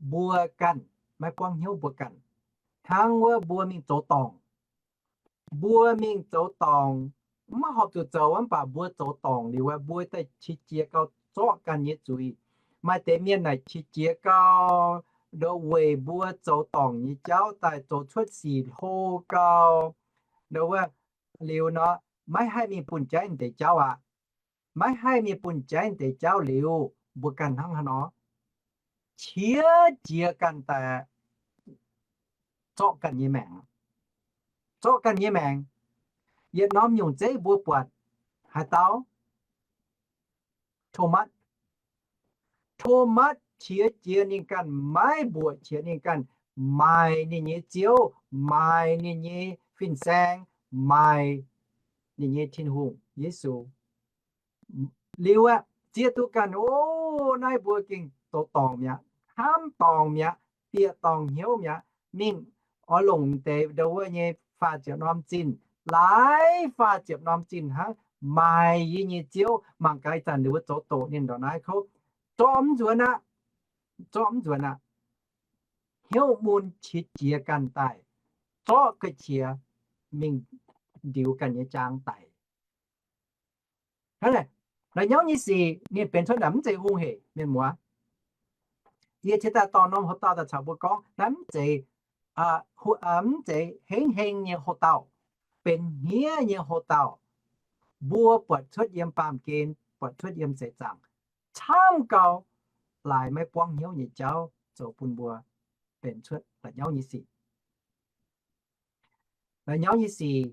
mbuo ganh maiv buangv hnyouv mbuo ganh. Hnangv wuov mbuo mingh zoux dorngc, mbuo mingh zoux dorngc, mv maaih horpc zuqc zoux, mv baac mbuo zoux dorngc liuz, mbuo daaih qiex jiez gau zorqv ganh nyei zuiz. Maaih deix mienh naaic qiex jiez gau, ndo weic mbuo zoux dorngc nyei jauv daaih zoux cuotv sic hlo gau, ndo wuov, liuz nor, maiv haih mingh bun jaiv deix jauv aqv. Maiv haih mingh bun jaiv deix jauv liuz, mbuo ganh hnangv haaix nor? Qiex jiez ganh daaih zorqv ganh nyei maengc. Zorqv ganh nyei maengc. Yietc norm nyungc zeiv mbuo buatc haaix dauh? Thomas. Thomas qiex jiez ninh ganh maiv mbuoqc qiex ninh ganh, maaic ninh nyei Ziouv, maaic ninh nyei fin-saeng, maaic ninh nyei Tin-Hungh Yesu. Liuz aeqv, zieqv duqv ganh, o, naaiv mbuo gengh zoux dorngc mi'aqv, hnamv dorngc mi'aqv, bieqc dorngc hnyouv mi'aqv, mingh oix longc deix ndo wuov nyei faah ziepc norm zinh, laaix faah ziepc norm zinh hnangv, maaic yie nyei Ziouv. Mangc gaax ih zanc ninh mbuo zoux doqc ninh ndongc naaiv kouv, zorqv mv nzuonx aqv. Zorqv mv nzuonx aqv. Hnyouv mun qiex jiez ganh daaih, zorqv ga'qiex mingh ndiux ganh nyei jaang daic. Hnangv naaic, la'nyauv nyei sic ninh benx cuotv naaic mv zeiz hungh heic mienh muoz. Yie cingx daaih dorh norm houx-dauh daaih caux mbuo gorngv, naaiv mv zeiz, mv zeiz hengv heng nyei houx-dauh, benx hniev nyei houx-dauh. Mbuo buatc cuotv yiem baamh gen, buatc cuotv yiem seix zaangc, camv gau, laaix maiv buangv hnyouv nyei jauv zoux bun mbuo benx cuotv la'nyauv nyei sic. La'nyauv nyei sic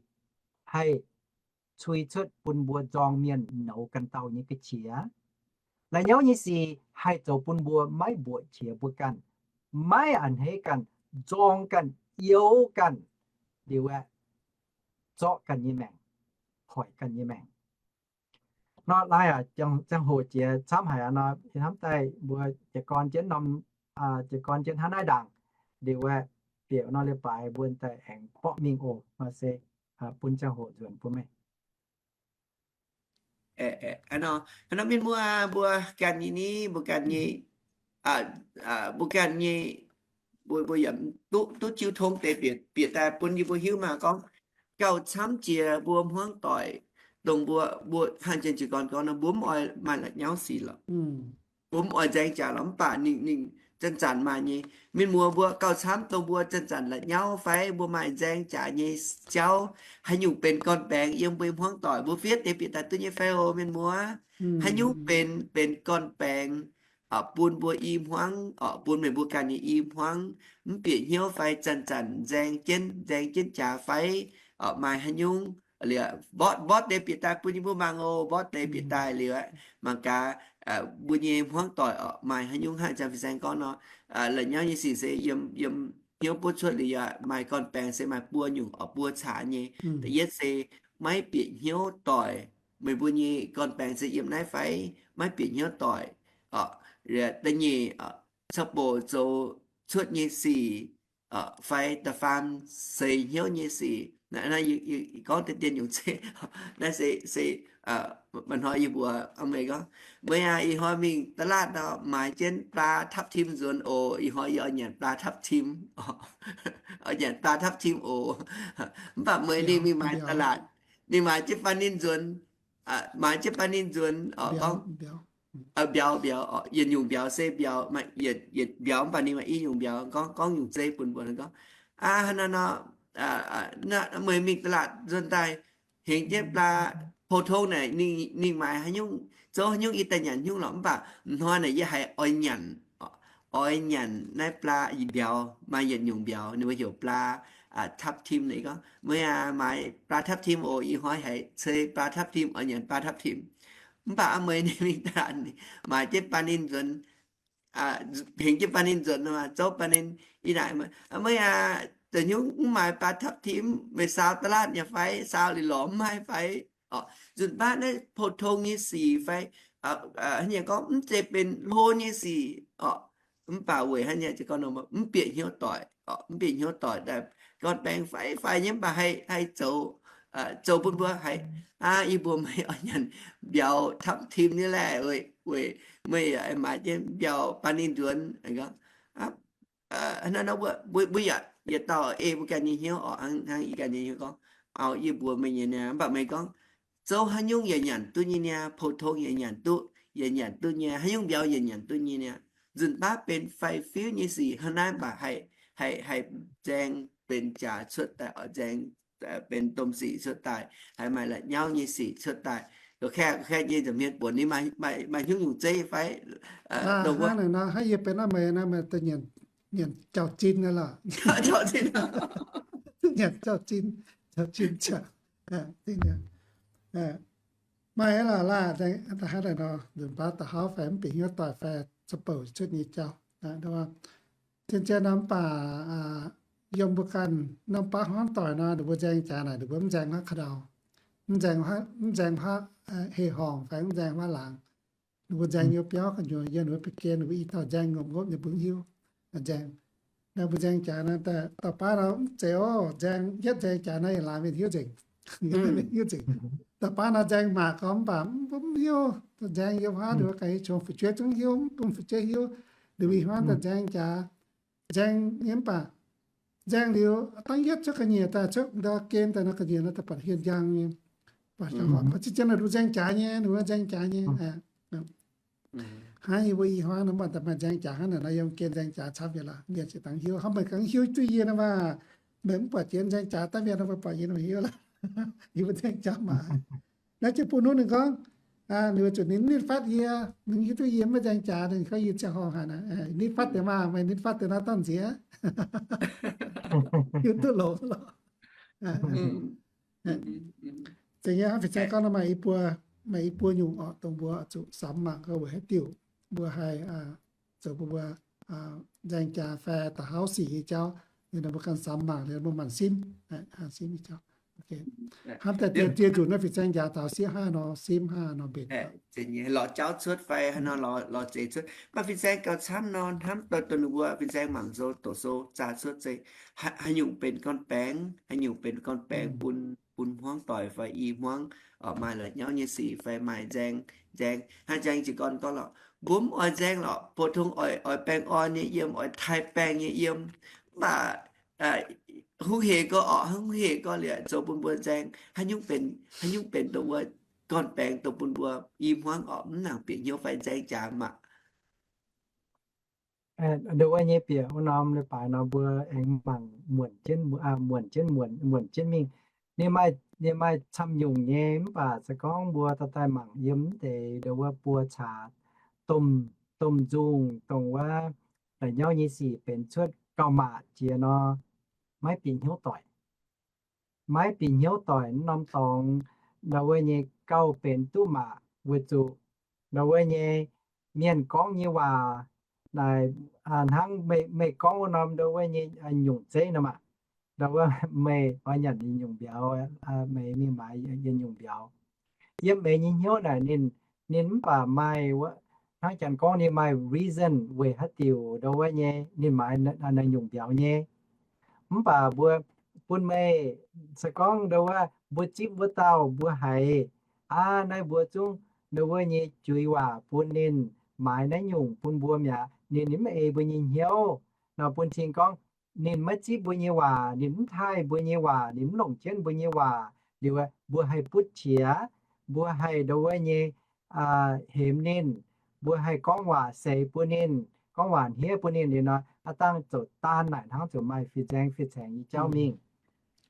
haih cui cuotv bun mbuo nzorng mienh nouz ganh dauh nyei ga'qiex. La'nyauv nyei sic haih zoux bun mbuo maiv mbuoqc qiex mbuo ganh, maiv a'hneiv ganh, nzorng ganh, youx ganh, liuz aeqv, zorqv ganh nyei maengc, hoic ganh nyei maengc. Nor, laai aac, ziangh hoc jiex camv haic nor, hnamv daaih mbuo jiez gorn jienv norm, jiez gorn jienv hnangv naaiv ndaangc, liuz aeqv, bieqc nor leiz-baaix mbuo daaih aengx borqv mingh oc. Nor se bun ziangh hoc nzuonx bun meih. Nor mienh muoz, mbuo ganh nyei ni, mbuo ganh nyei, mbuo ganh nyei, mbuo, mbuo yaac duqv, duqv jiu tong deix bieqc, bieqc daaih bun yie mbuo hiuv maah gorngv, gauh camv jiex mbuo hmuangv doic, dongh mbuo, mbuo hnangv jiex gorn gorngv nor, mbuo mv oix maaih la'nyauv sic lorqc. Mbuo mv oix nzaeng jaax lorqc, mv baac ninh, ninh zanc-zanc maaih nyei. Mienh muoz, mbuo gauh camv dongh mbuo zanc-zanc la'nyauv fai mbuo maaih nzaeng jaax nyei jauv, haaix nyungc benx gorn-baengx yiem mbuo hmuangv doic, mbuo fiev deix bieqc daaih duqv nyei fai oc, mienh muoz? Haaix nyungc benx, benx gorn-baengx bun mbuo i hmuangv, bun meih mbuo ganh nyei i hmuangv mv bieqc hnyouv fai zanc-zanc nzaeng jienv, nzaeng jienv jaax fai maaih haaix nyungc, mborqv, mborqv deix bieqc daaih bun yie mbuo mangc oc. Mborqv deix bieqc daaih liuz aeqv, mangc gaax mbuo nyei hmuangv doic maaih haaix nyungc hnangv Janx-Fin-Saeng gorngv nor, la'nyauv nyei sic se yiem, yiem hnyouv butv cuotv liuz yaac maaih gorn-baengx se maaih buo nyungc oc, buo caax nyei. Da'yietv se maiv bieqc hnyouv doic. Meih mbuo nyei gorn-baengx se yiem naaiv fai? Maiv bieqc hnyouv doic. Da'nyeic, cau bouc zoux cuotv nyei sic fai da'faam seix hnyouv nyei sic. Naaiv gorngv deix dien nyungc zeiv, naaiv se, se maaih hnoi yie mbuox meih gorngv, meih aac, ih hnoi mingh ตลาด nor maaiz jienv ปลาทับทิม nzuonx oc. Ih hnoi yie oix nyanc ปลาทับทิม, oix nyanc ปลาทับทิม oc. Mv baac meih ninh mingh maaiz ตลาด, ninh maaiz jienv ปลานิล nzuonx, maaiz jienv ปลานิล nzuonx, gorngv mbiauz, mbiauz, yietc nyungc mbiauz se mbiauz, yietc mbiauz mv baac ninh maaih i nyungc mbiauz, gorngv, gorngv nyungc zeiv bun mbuo gorngv, aa, hnangv naaiv nor, meih mingh ตลาด nzuonx daaih hengx jienv ปลา, pou-tong naaic ninh maaiz haaix nyungc, zouv haaix nyungc yie daaih nyanc haaix nyungc lorqc. Mv baac hnoi naaic yie haiz oix nyanc, oix nyanc naaiv ปลา mbiauz, maaih yietc nyungc mbiauz ninh mbuo heuc ปลาทับทิม naaic. Gorngv, meih aac, maaiz ปลาทับทิม oc. Ih hnoi haiz ceix ปลาทับทิม, oix nyanc ปลาทับทิม. Mv baac meih ninh mingh ตลาด maaiz jienv ปลานิล nzuonx, hengx jienv ปลานิล nzuonx, zouv ปลานิล yie naaic, meih aac, da'nyungc mv maaiz ปลาทับทิม, meih saau ตลาด nyei fai? Saau liuz lorz mv haih fai? Nzunc baav naaiv pou-tong nyei sic fai, hnangv nyei gorngv mv zeiz benx hlo nyei sic oc. Mv baac weic hnangv nyei gorngv mv bieqc hnyouv doic, mv bieqc hnyouv doic, gorn-baengx fai fai nyei mv baac haih, haih zoux, zoux bun mbuo haiz, aa, yie mbuo meih oix nyanc mbiauz ทับทิม nyei laeh, weic meih maaiz jienv mbiauz ปลานิล nzuonx. Mbuo yaac yietc dauh ei mbuo ganh nyei hnyouv oc, hnangv yie ganh nyei hnyouv gorngv, au, yie mbuox meih nyei niaa, mv baac meih gorngv, zouv haaix nyungc yaac nyanc duqv nyei niaa, pou-tong yaac nyanc duqv, yaac nyanc duqv nyei, haaix nyungc mbiauz yaac nyanc duqv nyei niaa. Nzunc baav benx fai-fiuv nyei sic hnangv naaiv, mv baac haih, haih, haih nzaeng benx jaax cuotv daaih oc, nzaeng benx domh sic cuotv daaih, haih maaih la'nyauv nyei sic cuotv daaih. Kaeqv, kaeqv nyei nza'hmien buonc ninh maaih hnyouv nyungc zeiv fai? Hnangv naaic nor, hnangv yie benx naaiv meih naaiv, meih daaih nyanc jauv-zinh naaiv lorqc. Nyanc jauv-zinh, jauv-zinh, maaih lorqc laah. Hnangv naaic nor, nzunc baav da'hauv fai mv bieqc hnyouv doic fai cau bouc cuotv nyei jauv. Zien-zien nor mv baac yiem mbuo ganh norm baav hmuangv doic nor, ninh mbuo nzaeng jaax naaic ninh mbuo mv nzaeng haav ka'ndau, mv nzaeng haav hei-horngc fai mv nzaeng haav laangz. Ninh mbuo nzaeng nyei biauv gu'nyuoz, yiem ninh mbuo baeqv gen ninh mbuo i dauh nzaeng ngopv-ngopv nyei mbuo mv hiuv. Nzaeng, naaiv mbuo nzaeng jaax naaiv, dauh baav nor mv zeiz oc, nzaeng, yietv nzaeng jaax naaiv yaac laanh mienh hiuv nzengc. Hiuv nzengc. Dauh baav nor nzaeng hmac gorngv mv baac mv hiuv, nzaeng yiem haav ninh mbuo ganh qongx fu'jueiv zungv hiuv, mv bun fu'jueiv hiuv. Liuz ih hnoi daaih nzaeng jaax, nzaeng nyei mv baac nzaeng liuz dangv yietv cuotv ga'nyiec daaih, cuotv ndau gen daaih nor ga'nyiec nor daaih buatc hien njang nyei. Buatc zien-zien naaic ninh mbuo nzaeng jaax nyei, ninh mbuo nzaeng jaax nyei. Hnangv yie mbuo i hmuangv nor, mv baac maaih nzaeng jaax hnangv naaic nor, yiem gen nzaeng jaax camv nyei lorqc. Mienh ziouc dangh hiuv, hnangv meih gangv hiuv duqv yie nor maah, meih mv buatc jiex nzaeng jaax daaih mienh nor, meih buatc yie nor hiuv lorqc. Yie mbuo nzaeng jaax maah. Naaiv ziouc bun hnuv ninh gorngv, ninh weic zuqc ninh nitv fatv yie, ninh hiuv duqv yie maiv nzaeng jaax, ninh gorngv yie ziangh hoc haic naaic, nitv fatv deix maah, meih nitv fatv deix naaiv dorn nziex, hiuv duqv longx lorqc. Zeiz nyei, hnangv fin-saeng gorngv nor, maaih i buo, maaih i buo nyungc orqc, dongh mbuo zuqc samx mangc gaax weic haaix diuc mbuo haih zoux bun mbuo nzaeng jaax fai da'hauv sic nyei jauv. Liuz nor mbuo ganh samx mangc liuz mbuo maanc simv, simv nyei jauv. Hnamv daaih diex dieh nzunc naaiv fin-saeng njaaux taux sieqv hnangv nor, simv hnangv nor mbenc. Lorz jauv cuotv fai haaix nor lorz zeix cuotv. Mv baac fin-saeng gauh camv nor, hnamv daaih dongh ninh mbuo fin-saeng mangc nzou doqc sou zaah cuotv se haaix nyungc benx gorn-baengx, haaix nyungc benx gorn-baengx bun, bun hmuangv doic fai i hmuangv, maaih la'nyauv nyei sic fai maaih nzaeng, nzaeng, hnangv nzaeng jiez gorn gorngv lorqc, mbuo mv oix nzaeng lorqc, pou-tong oix, oix baengh orn nyei yiem, oix taaih baengh nyei yiem, mv baac hungh hec gorx orqc, hungh hec gorx liuz zoux bun mbuo nzaeng, haaix nyungc benx, haaix nyungc benx dongh wuov gorn-baengx dongh bun mbuo i hmuangv orqc mv nangc bieqc hnyouv fai nzaeng jaax maah. Ndongc wuov nyei bieqc wuov norm leiz-baaix nor mbuo aengx mangc muonc jienv, muonc jienv, muonc, muonc jienv mingh. Ninh maaih, ninh maaih camv nyungc nyei, mv baac se gorngv mbuo dorh daaih mangc yiem mv deix ndongc wuov buo caax, domh, domh nzungh, dongh wuov la'nyauv nyei sic benx cuotv gauh maac jiex nor, maiv bieqc hnyouv doic. Maiv bieqc hnyouv doic norm dorngx, ndongc wuov nyei gauh benx duqv maac weic zuqc ndongc wuov nyei mienh gorngv nyei waac naaic, hnangv meih, meih gorngv wuov norm ndongc wuov nyei nyungc zeiv nor maah. Ndongc wuov meih oix nyanc yie nyungc mbiauz, meih mingh maaiz yie nyungc mbiauz. Yiem meih nyei hnyouv naaic ninh, ninh mv baac maaih wuov, hnangv janx gorngv ninh maaih reason weic haaix diuc ndongc wuov nyei ninh maaiz naaiv nyungc mbiauz nyei. Mv baac mbuo bun meih, se gorngv ndongc wuov mbuo zipv wuov dauh mbuo haiz, aa, naaiv mbuo zungv ndongc wuov nyei juix waac bun ninh maaiz naaiv nyungc bun mbuo mi'aqv, ninh mv ei mbuo nyei hnyouv nor, bun cing gorngv ninh maiv zipv mbuo nyei waac, ninh mv taaih mbuo nyei waac, ninh mv longc jienv mbuo nyei waac liuz, mbuo haih butv qiex, mbuo haih ndongc wuov nyei hemx ninh, mbuo haih gorngv waac seix bun ninh, gorngv waac hniev bun ninh liuz nor, aav dangh zoux daan naaic hnangv zuqc maaih fih nzaeng fih caengx nyei jauv mingh.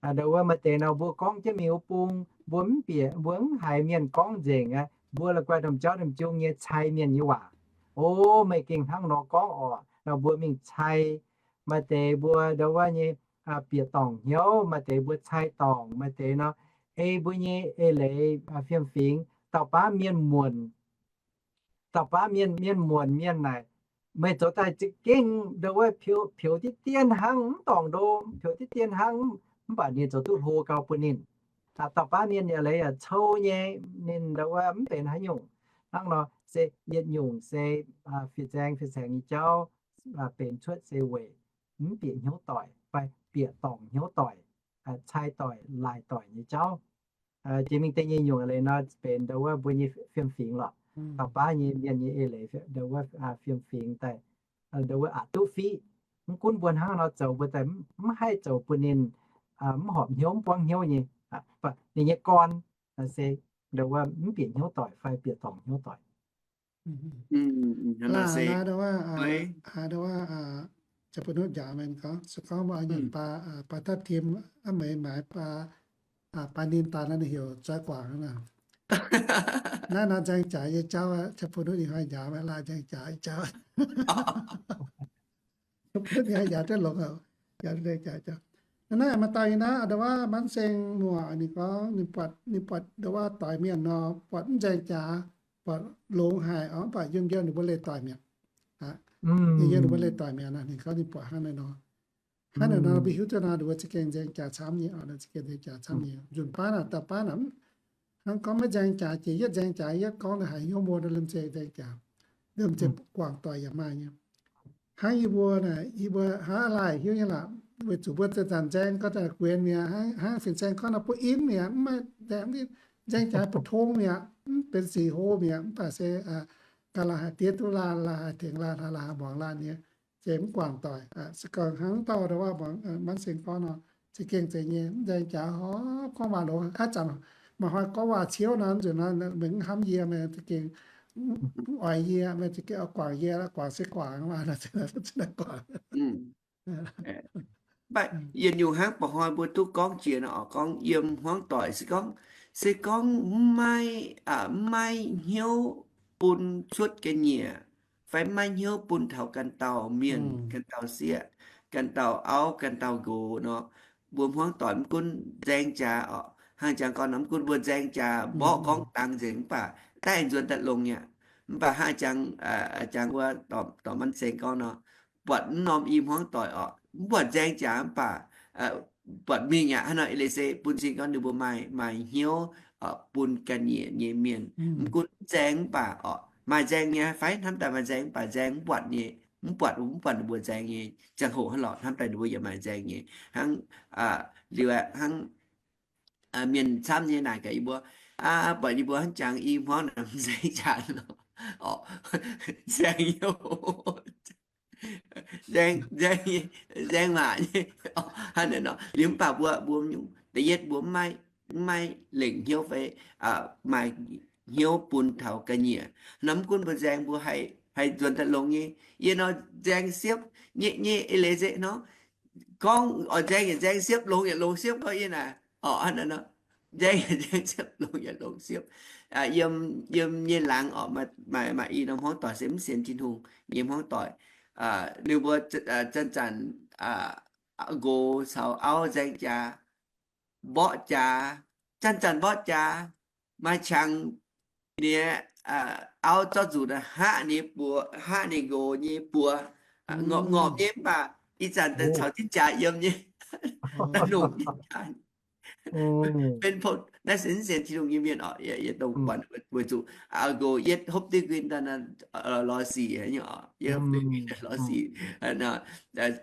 Ndongc wuov maaih deix nor mbuo gorngv jienv mingh wuov bung, mbuo mv bieqc, mbuo mv haiz mienh gorngv nzengc aqv, mbuo la'guaih domh jauv domh jung nyei cai mienh nyei waac. O, meih gengh hnangv nor gorngv orqc, nor mbuo mingh cai. Maaih deix mbuo ndongc wuov nyei bieqc dorngc hnyouv, maaih deix mbuo cai dorngc, maaih deix nor ei mbuo nyei eix leiz fiem-fingx. Dauh baav mienh muonc, dauh baav mienh, mienh muonc mienh naaic, meih zoux daaih za'gengh ndongc wuov peux, peux diqv dien hnangv, mv dorngc ndo, peux diqv dien hnangv, mv baac ninh zoux duqv hlo gau bun ninh. Dauh baav mienh eix leiz yaac cou nyei, ninh ndongc wuov mv benx haaix nyungc. Hnangv nor se yietc nyungc se fih nzaeng fih caengx nyei jauv benx cuotv se weic mv bieqc hnyouv doic fai bieqc dorngc hnyouv doic, cai doic, laaic doic nyei jauv. Jiex mingh deix nyei nyungc eix leiz nor benx ndongc wuov mbuo nyei fiem-fingx lorqc. Dauh baav nyei mienh nyei eix leiz ndongc wuov fiem-fingx daaih, ndongc wuov aqc duqv fiqv. Mv gunv mbuo hnangv nor zoux, mbuo daaih mv haih zoux bun ninh mv horpc hnyouv, mv buangv hnyouv nyei. Ninh nyei gorn se ndongc wuov mv bieqc hnyouv doic fai bieqc dorngc hnyouv doic. Laanh naaiv ndongc wuov, ndongc wuov, Janx-Bun-Hnuv njaaux mienh gorngv, se gorngv mbuo nyanc baa, baa taav tim, aav meix maaiz baa, baa ninh daaih nor, ninh heuc zueiz guangc nor. Naaiv nor nzaeng jaax nyei jauv, Janx-Bun-Hnuv ninh hnoi njaaux maiv laaih nzaeng jaax nyei jauv. Janx-Bun-Hnuv ninh hnoi njaaux duqv longx, njaaux duqv nzaeng jaax jauv. Naaiv maaih dauh nyei naaiv, ndongc wuov Manv Seng Muoqc ninh gorngv, ninh buatc, ninh buatc ndongc wuov doix mienh nor, buatc mv nzaeng jaax, buatc longx haic, mv baac yiem yiem ninh mbuo leih doic mi'aqv. Yiem yiem ninh mbuo leih doic mi'aqv nor, ninh gorngv ninh buatc hnangv naaiv nor. Hnangv naaiv nor mbuo hiuv duqv nor, ninh mbuo za'gengh nzaeng jaax camv nyei, ninh za'gengh nzaeng jaax camv nyei. Nzunc baav naaic, dauh baav naaic, hnangv gorngv maiv nzaeng jaax jiex, yietv nzaeng jaax yietv gorngv, ninh haiz hnyouv muonh, ninh lemh nzengc nzaeng jaax, lemh nzengc guangc doic yaac maaih nyei. Hnangv yie mbuo naaic, yie mbuo hnangv laaih hiuv nyei lorqc, weic zuqc mbuo zanc-zanc nzaeng gorngv daaih guenx mi'aqv, hnangv fin-saeng gorngv nor, butv in mi'aqv, mv maaih nzaeng, nzaeng jaax butv tong mi'aqv, mv benx sic hlo mi'aqv, mv baac se ganh la'haic diev duqv laanh, la'haic tengx laanh, la'haic muangx laanh nyei, se mv guangc doic. Se gorngv hnangv dauh ndongc wuov Manv Seng gorngv nor, za'gengh zeiz nyei, mv nzaeng jaax hopv gorngv waac longx, aav zanc maaih hnoi gorngv waac ciouv nor, nzunc nor meih mv hnamv yie, meih za'gengh mv oix yie, meih za'gengh oix guangc yie, guangc se guangc, guangc. Mv baac yietc nyungc hnangv mba'hnoi mbuo duqv gorngv jiex nor, gorngv yiem hmuangv doic se gorngv, se gorngv mv maaih, mv maaih hnyouv bun cuotv ga'nyiec, fai mv maaih hnyouv bun taux ganh dauh mienh, ganh dauh sieqv, ganh dauh auv, ganh dauh nqox nor, mbuo hmuangv doic mv gunv nzaeng jaax oc, hnangv jangx gorngv nor, mv gunv mbuo nzaeng jaax mborqv gorngv dang nzengc mv baac daaih nzuonx daaih longx aqv. Mv baac hnangv jangx, jangx wuov dorc maiv seng gorngv nor, buatc mv norm i hmuangv doic oc, mv buatc nzaeng jaax mv baac buatc mingh aqv. Hnangv nor eix leiz se bun cing gorngv ninh mbuo maaih, maaih hnyouv bun ga'nyiec nyei mienh, mv gunv nzaeng mv baac oc, maaih nzaeng nyei fai hnamv daaih maaih nzaeng mv baac nzaeng mv buatc nyei, mv buatc, mv buatc ninh mbuo nzaeng nyei ziangh hoc hnangv lorqc, hnamv daaih ninh mbuo yaac maaih nzaeng nyei. Hnangv liuz aqv, hnangv mienh camv nyei naaic gaax yie mbuo, aa, buatc yie mbuo hnangv jangx i hmuangv naaic nzaeng jaax nor, nzaeng nyei, nzaeng, nzaeng, nzaeng maac nyei, hnangv naaic nor. Liuz mv baac mbuo, mbuo nyungc da'yietv mbuo mv maaih, mv maaih lengc hnyouv fai maaih hnyouv bun taux ga'nyiec nor, mv gunv mbuo nzaeng mbuo haih, haih nzuonx daaih longx nyei. Yie nor nzaeng siepv nyei, nyei eix leiz nzengc nor, gorngv oix nzaeng yaac nzaeng siepv, longx yaac longx siepv gorngv yie naaic oc, hnangv naaic nor. Nzaeng yaac nzaeng siepv, longx yaac longx siepv. Yiem, yiem nyei laangz oc, maaih, maaih i norm hmuangv doic se mv sienx Tin-Hungh nyei hmuangv doic. Ninh mbuo zanc-zanc nqox caux auv nzaeng jaax, mborqv jaax, zanc-zanc mborqv jaax, maaih qangx ninh auv zorqv nzuqc haqv ninh buoz, haqv ninh nqox nyei buoz, ngorpc ngorpc nyei mv baac ih zanc daaih caux jienv jaax yiem nyei, daaih longc jienv jaax. Benx naaiv se mv sienx Tin-Hungh nyei mienh oc, yie dongh buatc weic zuqc nqox yietv hopv duqv nquin daaih lorz sic nyei oc, yietv hopv duqv nquin daaih lorz sic.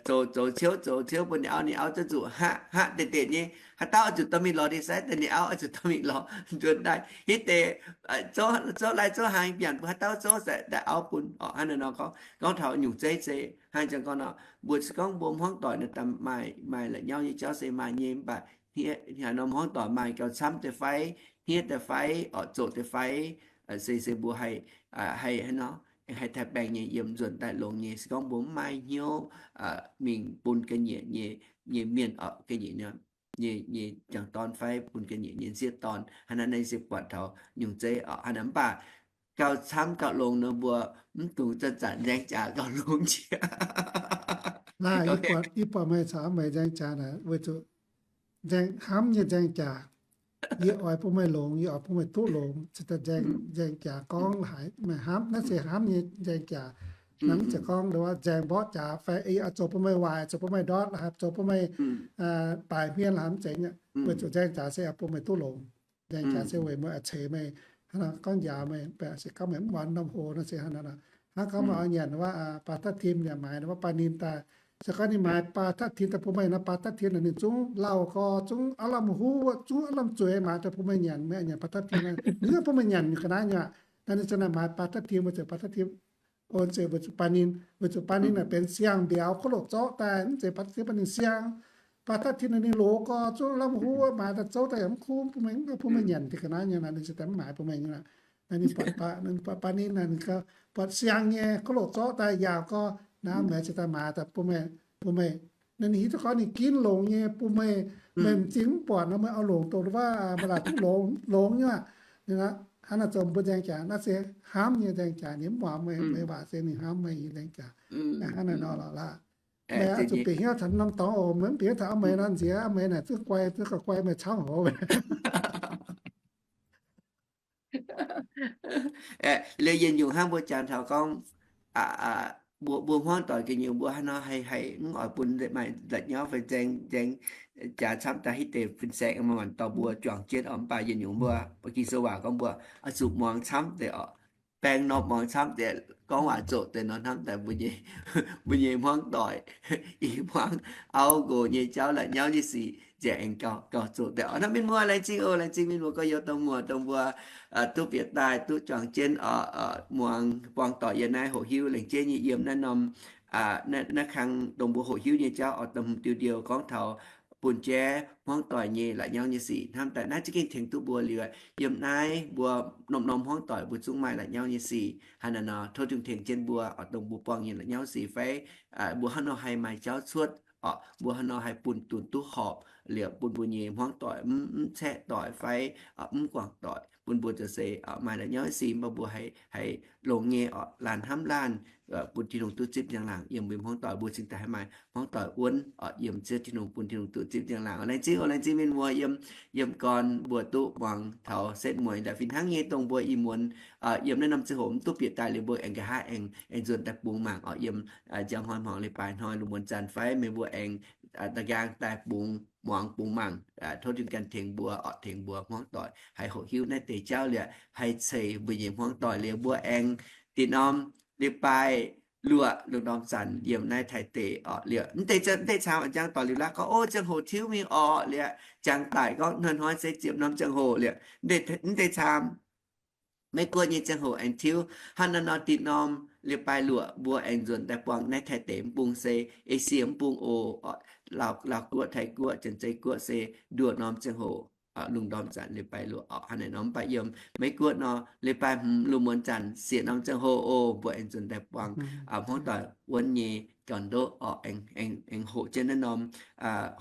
Zoux, zoux ciouv, zoux ciouv bun ninh auv, ninh auv zorqv nzuqc haqv, haqv deix deix nyei, haaix dauh oix zuqc dorh mingh lorz ndie-sai daaih, ninh auv oix zuqc dorh mingh lorz nzuonx daaih hitv deix, zouv lai zouv hlang bienh bun haaix dauh zouv daaih auv bun oc. Hnangv naaiv nor gorngv, gorngv taux nyungc zeiv se hnangv jangx gorngv nor, mbuo se gorngv mbuo hmuangv doic naaiv daaih maaih, maaih la'nyauv nyei jauv se maaih nyei mv baac hniev, haaix norm hmuangv doic maaih gauh camv deix fai, hniev deix fai, oix zoqc deix fai, se, se mbuo haih, haih hnangv nor, haih taaih baengh nyei yiem nzuonx daaih longx nyei. Se gorngv mbuo mv maaih hnyouv mingh bun ga'nyiec nyei, nyei mienh oc, ga'nyiec nyei, nyei jangx dorn fai bun ga'nyiec nyei nziev dorn, hnangv naaiv naaiv se buatc taux nyungc zeiv oc. Hnangv naaiv mv baac gauh camv gauh longx nor mbuo mv dungx zanc-zanc nzaeng jaax gauh longx jiex. Naaiv yie buatc, yie buatc meih caux meih nzaeng jaax naaic weic zuqc nzaeng hnamv nyei nzaeng jaax. Yie oix bun meih longx, yie oix bun meih duqv longx, cingx daaih nzaeng, nzaeng jaax gorngv haiz meih hnamv, naaiv se hnamv nyei nzaeng jaax. Naaiv mv zeiz gorngv nzaeng mborqv jaax fai oix zoux bun meih waaic, zoux bun meih ndortv, haiz zoux bun meih baaic hmien, haiz mv zeiz nyei. Weic zuqc nzaeng jaax se oix bun meih duqv longx. Nzaeng jaax se weic meih oix ceix meih, hnangv gorngv njaaux meih, se gorngv meih mv muonz norm hoz nor se hnangv naaiv. Hnangv gorngv meih oix nyanc wuov baac tatv tim yaac maaiz wuov baac ninh daaih, se gorngv ninh maaiz baac tatv tim daaih bun meih nor, baac tatv tim naaic ninh zungv lauh gorx, zungv aav lamh huv, zungv aav lamh zueiz maaiz daaih bun meih nyanc, meih nyanc baac tatv tim naaiv, ninh bun meih nyanc nyei ga'naaiv nyei aqv. Naaiv ninh za'naaic maaiz baac tatv tim weic zuqc baac tatv tim, weic zuqc baac ninh, weic zuqc baac ninh naaic benx siang-mbiauz kov loc zorqv daaih, mv zeiz baac tatv tim baac ninh siang. Baac tatv tim naaic ninh loz gorx, zungv lamh huv maaiz daaih zouv daaih yaac mv kuv bun meih, mv bun meih nyanc deix ga'naaiv nyei naaic, ninh za'gengh mv maaiz bun meih nyei. Naaiv ninh buatc baac, ninh buatc baac ninh naaic ninh buatc siang nyei kov loc zorqv daaih yaauc gorx, naaiv meih za'gengh maaiz daaih bun meih, bun meih. Naaiv ninh hiuv duqv gorngv ninh ginv longx nyei bun meih, meih m'zing mv buatc nor meih oix longc dongh wuov, meih laaic duqv longx, longx nyei aqv. Hnangv naaic zoux mbuo nzaeng jaax naaiv se hnamv nyei nzaeng jaax, ninh mv muangx meih, meih waac se ninh hnamv meih nyei nzaeng jaax. Hnangv naaic nor lorqc laah. Meih oix zuqc bieqc hnyouv taux norm dorngx oc, meih mv bieqc hnyouv taux auv meih nor nziex, auv meih naaic zungv guai, zungv guai meih camv oc. Liuz yietc nyungc hnangv mbuo jangx taux gorngv, mbuo, mbuo hmuangv doic ga'nyiec mbuo haaix nor haih, haih mv oix bun maaih la'nyauv fai nzaeng, nzaeng jaax camv daaih hitv deix fin-saeng maaih maanc dorh mbuo juangc jienv oc. Mv baac yietc nyungc mbuo, Ging-Sou waac gorngv mbuo oix zuqc muangx camv deix oc. Baeng norm muangx camv deix, gorngv waac zoqc deix nor hnamv daaih mbuo nyei, mbuo nyei hmuangv doic, i hmuangv auv nqox nyei jauv, la'nyauv nyei sic nzengc aengx gauh, gauh zoqc deix oc. Hnamv mienh muoz, laengz zingh oc, laengz zingh mienh muoz gorx-youz dongh muoz dongh mbuo duqv bieqc daaih duqv juangc jienv oc, muangx buangh doic yiem naaiv hoqc hiuv, laengz jienv nyei yiem naaiv norm, naaiv, naaiv kang dongh mbuo hoqc hiuv nyei jauv oc, dongh diuh ndiouh gorngv taux bun jaiv hmuangv doic nyei la'nyauv nyei sic. Hnamv daaih naaiv za'gengh tengx duqv mbuo liuz, yiem naaiv mbuo norm-norm hmuangv doic mbuo zungv maaih la'nyauv nyei sic. Hnangv naaiv nor tov Tin-Hungh tengx jienv mbuo, oix dongh mbuo buangh nyei la'nyauv sic fai mbuo hnangv nor haih maaih jauv cuotv, mbuo hnangv nor haih bun dunx duqv horpc, liuz bun mbuo nyei hmuangv doic mv, mv caeqv doic fai mv guangc doic, bun mbuo zoux se maaih la'nyauv nyei sic, mv baac mbuo haih, haih longx nyei oc, laanh hnamv laanh, bun Tin-Hungh duqv zipv njang-laangc yiem mbuo hmuangv doic, mbuo cingx daaih haih maaih hmuangv doic wuonv oc, yiem ziouc Tin-Hungh bun Tin-Hungh duqv zipv njang-laangc. Laengz zingh oc, laengz zingh mienh muoz yiem, yiem gorn mbuo duqv muangx taux setv mueiz. Daaih fih hnangv nyei dongh mbuo ih muonz yiem naaiv norm ziangh hoc mv duqv bieqc daaih liuz, mbuo aengx nqa'haav aengx, aengx nzuonx daaih bungx mangc oc, yiem njang hnoi hmuangx leiz-baaix hnoi lungh muonz zanc fai meih mbuo aengx da'nqaang daaih bungx muangx bungx mangc. Tov Tin-Hungh ganh tengx mbuo oc, tengx mbuo hmuangv doic haih hoqc hiuv naaiv deix jauv liuz, haih ceix mbuo nyei hmuangv doic liuz, mbuo aengx dinh norm leiz-baaix luoqc lungh ndorm zanc yiem naaiv Taiv deic oc. Liuz mv deix, mv deix caam a'jang doic liuz laav gorngv, o, ziangh hoc tiuv mingh oc. Liuz jangx daic gorngv hnoi-hnoi se ziepc norm ziangh hoc. Liuz mv deix caam Meiv Guoqv nyei ziangh hoc aengx tiuv. Hnangv naaiv nor dinh norm leiz-baaix luoqc mbuo aengx nzuonx daaih buangh naaiv Taiv deic mv bung se, Esie mv bung oc. Laauv Guoqv, Taiv Guoqv, Janx-Zei Guoqv se nduoh norm ziangh hoc, lungh ndorm zanc leiz-baaix luoqc oc. Hnangv naaiv nor mv baac yiem Meiv Guoqv nor, leiz-baaix hmz lungh muonz zanc siec norm ziangh hoc oc, mbuo aengx nzuonx daaih buangh hmuangv doic wuonv nyei gorn-ndoqv oc. Aengx hoqc jienv naaiv norm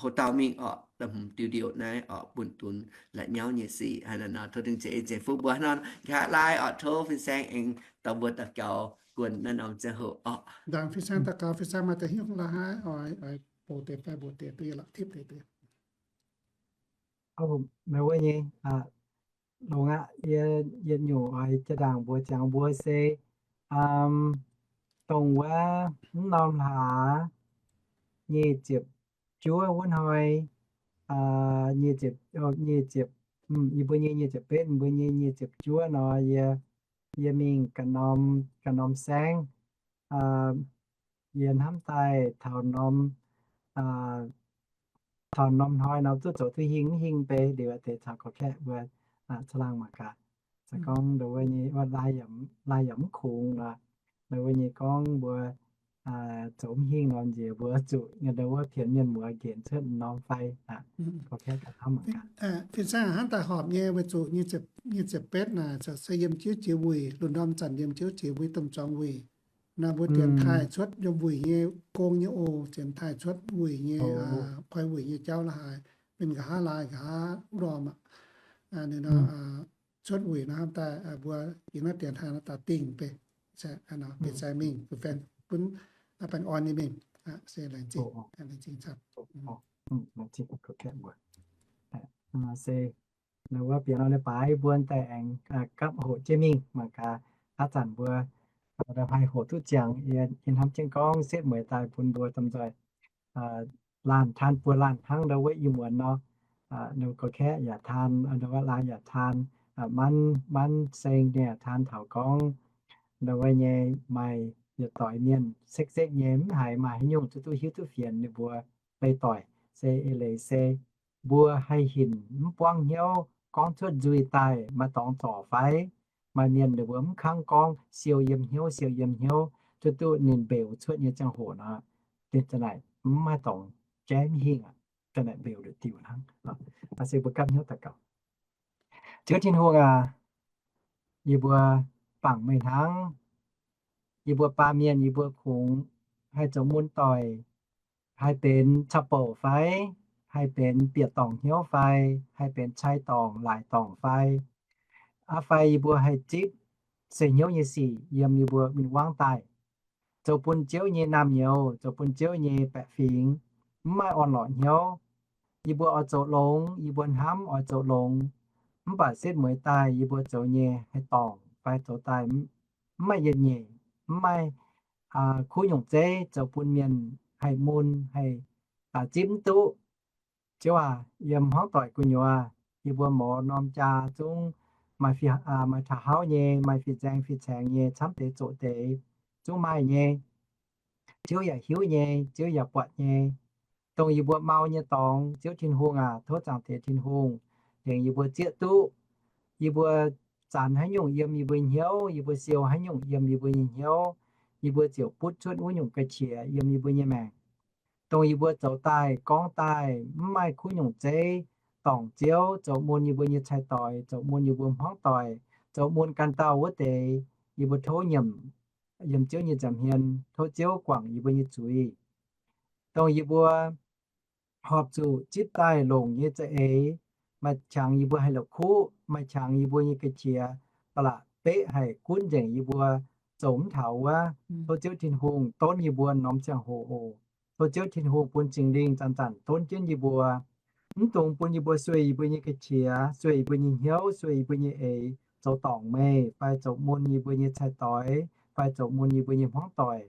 hoc-dauh mingh oc, da'hmz diuh ndiouh naaiv oc, bun dunx la'nyauv nyei sic. Hnangv naaiv nor tov Tin-Hungh ceix en ceix fuqv mbuo. Hnangv nor nqa'haav laai oc, tov fin-saeng aengx dorh mbuo daux gaux guon naaiv norm ziangh hoc oc. Ndaangc fin-saeng daux gaux, fin-saeng maaih deix hnyouv la'haaix oix, oix bouc deix fai mbuox deix duqv yietc la'tipv deix deix. Meih wuov nyei, longx aqv. Yie nyungc oix jaa-ndaangc mbuox ziangx mbuo se, dongh wuov mv norm hlaax nyic ziepc juov wuov hnoi, nyic ziepc, nyic ziepc, yie mbuo nyei nyic ziepc betv, mbuo nyei nyic ziepc juov nor, yie, yie mingh ganh norm, ganh norm saengv, yie hnamv daaih taux norm, taux norm hnoi nor duqv zoux duqv hingh mv hingh bei liuz deix caux gorx-kaeqv mbuo caangh laangh mangc gaax. Se gorngv ndau wuov nyei, lai yaac mv kungx nor, ndau wuov nyei gorngv mbuo zoux mv hingh nor nziex mbuo zuqc nyei ndau wuov pienx mienh muoz nqenc cuotv norm fai. Gorx-kaeqv gaax hnamv mangc gaax. Fin-saeng hnangv daaih horpc nyei weic zuqc nyic ziepc betv naaic se yiem jienv jiex wuic, lungh ndorm zanc yiem jienv jiex wuic, domh zuangx wuic. Naaiv mbuo dienx taaih cuotv yiem wuic nyei gong nyei oc, dienx taaih cuotv wuic nyei, koi wuic nyei jauv la'haaix, benx nqa'haav laai nqa'haav wuov ndorm aqv. Ninh nor cuotv wuic nor hnamv daaih mbuo yiem naaiv dienx taaih nor daaih dingh beiv, beiv sai mingh, bun baengh orn nyei mingh. Se laengz zingh, laengz zingh camv. Se wuov bieqc nor leiz-baaix mbuo daaih aengx gapv hoqc jienv mingh mangc gaax, aav zanc mbuo haih hoqc duqv ziangx. Yie hnamv jienv gorngv setv mueiz daaih bun mbuo domh nzoih laanh taan buo laanh hnangv ndau wuov ih muonz nor, gorx-kaeqv yaac taan, ndau wuov laai yaac taan, manv, manv seng ninh yaac taan taux gorngv ndau wuov nyei maaih yietc doic mienh sekv-sekv nyei mv haiz maaih haaix nyungc zuqc duqv hiuv duqv fienx ninh mbuo beiv doic, se eix leiz se mbuo haih hinc mv buangv hnyouv gorngv cuotv nzuih daaih maaih dorngx zorc fai? Maaih mienh ninh mbuo mv kangv gorngv siou yiem hnyouv, siou yiem hnyouv, zuqc duqv ninh mbeux cuotv nyei ziangh hoc nor, ninh za'naaic mv maaih dorngx jaiv mv hingh aqv. Za'naaic mbeux nduqc diuh hnangv. Se mbuo gapv hnyouv daux gaux. Ziouv Tin-Hungh aac, yie mbuo bangc meih hnangv. Yie mbuo baamh mienh yie mbuo kungx haih zoux mun doic, haih benx caqv-bouc fai, haih benx bieqc dorngc hnyouv fai, haih benx cai dorngc laaic dorngc fai, aa fai yie mbuo haih zipv se hnyouv nyei sic yiem yie mbuo win-wangv daaih, zoux bun Ziouv nyei naamh nyouz, zoux bun Ziouv nyei baeqc fingx mv maaih orn-lorqc hnyouv. Yie mbuo oix zoux longx, yie mbuo hnamv oix zoux longx, mv baac setv mueiz daaih yie mbuo zoux nyei haih dorngc fai zoux daaih mv maaih yietc nyeic, mv maaih kuv nyungc zeiv zoux bun mienh haih mun, haih zipv mv duqv. Ziouv aac, yiem hmuangv doic gu'nyuoz, yie mbuo mouz norm jaa zungv maaih, maaih taux hauv nyei, maaih fih nzaeng fih caengx nyei, camv deix zoqc deix, zungv maaih nyei. Ziouv yaac hiuv nyei, Ziouv yaac buatc nyei. Dongh yie mbuo mau nyei dorngx, Ziouv Tin-Hungh aac, tov Zaangc Diex Tin-Hungh tengx yie mbuo zieqv duqv. Yie mbuo zanc haaix nyungc yiem yie mbuo hnyouv, yie mbuo siou haaix nyungc yiem yie mbuo nyei hnyouv, yie mbuo ziouc butv cuotv wuov nyungc ga'qiex yiem yie mbuo nyei maengc. dongh yie mbuo zoux daaih gorngv daaih mv maaih kuv nyungc zeiv dorngc Ziouv, zoux mun yie mbuo nyei cai-doix, zoux mun yie mbuo hmuangv doic, zoux mun ganh dauh wuov deix, yie mbuo tov nyiemc yiem Ziouv nyei nza'hmien, tov Ziouv guangc yie mbuo nyei zuiz. Dongh yie mbuo horpc zuqc zipv daaih longc nyei za'eix, maaih qangx yie mbuo haih la'kuqv, maaih qangx yie mbuo nyei ga'qiex ba'laqc beqv haic gunv nzengc yie mbuo zoux mv taux wuov. Tov Ziouv Tin-Hungh donv yie mbuo norm ziangh hoc oc. Tov Ziouv Tin-Hungh bun Singx Lingh zanc-zanc donv jienv yie mbuo, mv dungx bun yie mbuo sueih yie mbuo nyei ga'qiex, sueih yie mbuo nyei hnyouv, sueih yie mbuo nyei eix, zoux dorngc meih fai zoux mun yie mbuo nyei cai-doix fai zoux mun yie mbuo nyei hmuangv doic.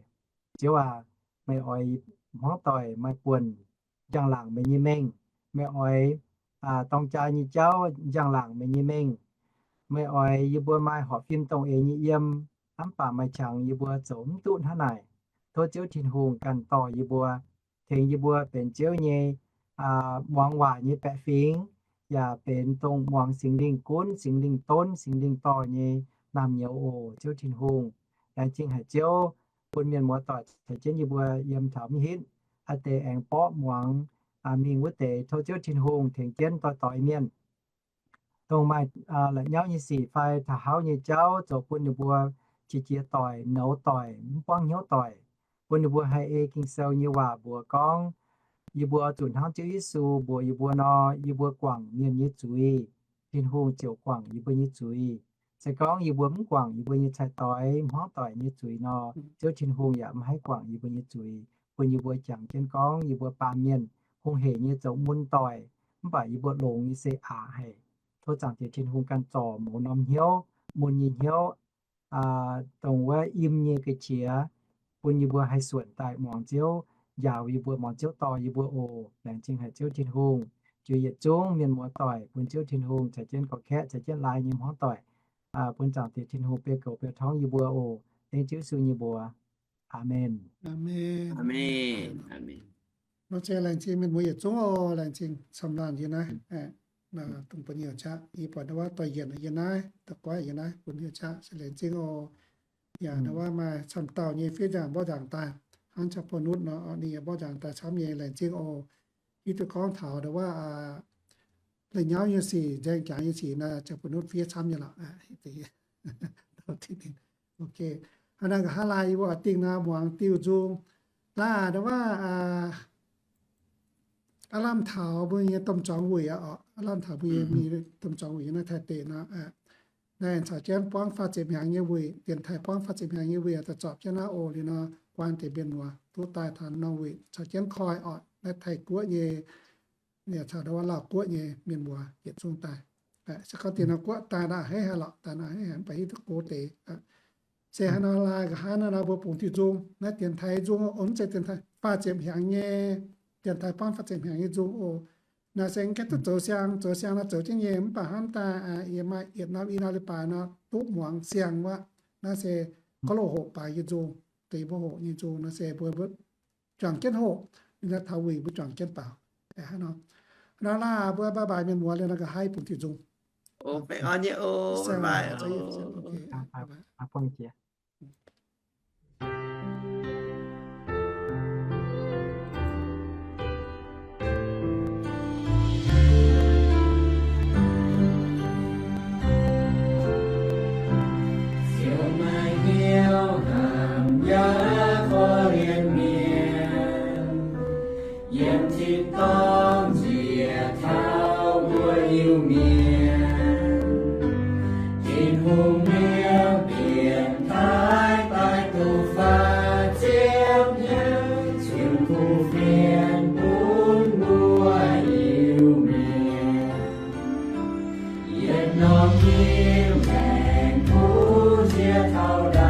Ziouv aac, meih oix hmuangv doic maaih buonc njang-laangc meih nyei mengh. Meih oix dorng jaa nyei jauv njang-laangc meih nyei mengh. Meih oix yie mbuo maaih horpc fim dongh eix nyei yiem, mv baac maaih qangx yie mbuo zoux mv duqv hnangv naaic. Tov Ziouv Tin-Hungh ganh dorh yie mbuo, tengx yie mbuo benx Ziouv nyei muangx waac nyei baeqc fingx, yaac benx dongh muangx Singx Lingh gunv, Singx Lingh donv, Singx Lingh dorh nyei naamh nyouz oc. Ziouv Tin-Hungh, laengz zingh haic Ziouv, bun mienh muoz doic caux jienv yie mbuo yiem taux mv hitv, aa deix aengx borqv muangx mingh wuov deix. Tov Ziouv Tin-Hungh tengx jienv doix-doix mienh, dongh maaih la'nyauv nyei sic fai taux hauv nyei jauv zoux bun ninh mbuo qiex jiez doic, nouz doic, mv buangv hnyouv doic, bun ninh mbuo haih ei Ging-Sou nyei waac mbuox gorngv, yie mbuo zuqc hnangv Ziouv Yesu mbuox yie mbuo nor, yie mbuo guangc mienh nyei zuiz, Tin-Hungh ziouc guangc yie mbuo nyei zuiz. Se gorngv yie mbuo mv guangc yie mbuo nyei cai-doix, hmuangv doic nyei zuiz nor, Ziouv Tin-Hungh yaac mv haih guangc yie mbuo nyei zuiz, bun yie mbuo jangx jienv gorngv yie mbuo baamh mienh hungh heic nyei zoux mun doic, mv baac yie mbuo longx nyei se aqc haic. Tov Zaangc Diex Tin-Hungh ganh zorc mouz norm hnyouv, mun nyei hnyouv, dongh wuov im nyei ga'qiex, bun yie mbuo haih suonc daaih muangx Ziouv, njaaux yie mbuo, muangx Ziouv dorh yie mbuo oc. Laengz zingh haic Ziouv Tin-Hungh. Juix yietc zungv mienh muoz doic bun Ziouv Tin-Hungh caux jienv gorx-kaeqv, caux jienv laai nyei hmuangv doic, bun Zaangc Diex Tin-Hungh biei goux biei torngv yie mbuo oc. Dengv Ziouv Yesu nyei mbuox. Aamen. Nor se laengz zingh mienh muoz yietc zungv oc. Laengz zingh camv laanh yie naaiv, dongh mbuo nyei qaqv, yie buatc ndau wuov doix-yienc yie naaiv, da'guaaiv yie naaiv, bun nyei qaqv se laengz zingh oc. Yaac ndau wuov maaih camv dauh nyei fiev nzaangc mborqv nzaangc daaih, hnangv Jaa Bou Nutv nor, ninh yaac mborqv nzaangc daaih camv nyei, laengz zingh oc. Hiuv duqv gorngv taux ndau wuov la'nyauv nyei sic, nzaeng jangx nyei sic naaiv, Jaa Bou Nutv fiev camv nyei lorqc. Hnangv naaiv nqa'haav laai yie mbuo oix dingh nor muangx diuh nzung. Laai ndau wuov aav lamh taux mbuo nyei domh zuangx wuic aqv oc. Aav lamh taux mbuo nyei domh zuangx wuic naaiv Taiv deic nor, naaiv caux jienv buangv faah ziepc hnyangx nyei wuic, dienx taaih buangv faah ziepc hnyangx nyei wuic daaih zorpc jienv naaiv oc. Liuz nor, guaan deix mienh muoz duqv daaih taux norm wuic caux jienv koi oc. Naaiv Taiv guoqv nyei, caux ndau wuov Laauh guoqv nyei mienh muoz yietc zungv daaih. Se gorngv dinh norm guoqv daaih naaiv a'hneiv haic lorqc, daaih naaiv a'hneiv haic, mv baac hiuv duqv go deix. Se haaix nor laai nqa'haav naaiv nor mbuo bungx diuh nzung, naaiv dienx taaih nzung oc, mv zeiz dienx taaih, faah ziepc hnyangx nyei, dienx taaih buangv faah ziepc hnyangx nyei nzung oc. Naaiv se gaengh duqv zoux siang, zoux siang nor zoux jienv nyei, mv baac hnamv daaih yie maaih yietc norm i norm leiz-baaix nor duqv muangx siang wuov. Naaiv se gorngv loz-hoqc baaix nyei nzung, deix mbuo hoqc nyei nzung nor se mbuo juangc jienv hoqc, ninh taux wuic mbuo juangc jienv baaux. Hnangv nor, hnangv nor laai mbuo bye bye mienh muoz liuz nor nqa'haav bungx diuh nzung. Ziouv maaih hnyouv hnamv yaac korv-lienh mienh, yiem tin-dorngh nziex taux mbuo Iu-Mienh. Tin-Hungh liemh dienx taaih daaih duqv faah ziepc hnyangx, cun kuv fienx bun mbuo Iu-Mienh. Yietc norm hingv maengx kuv nziex taux ndaangc.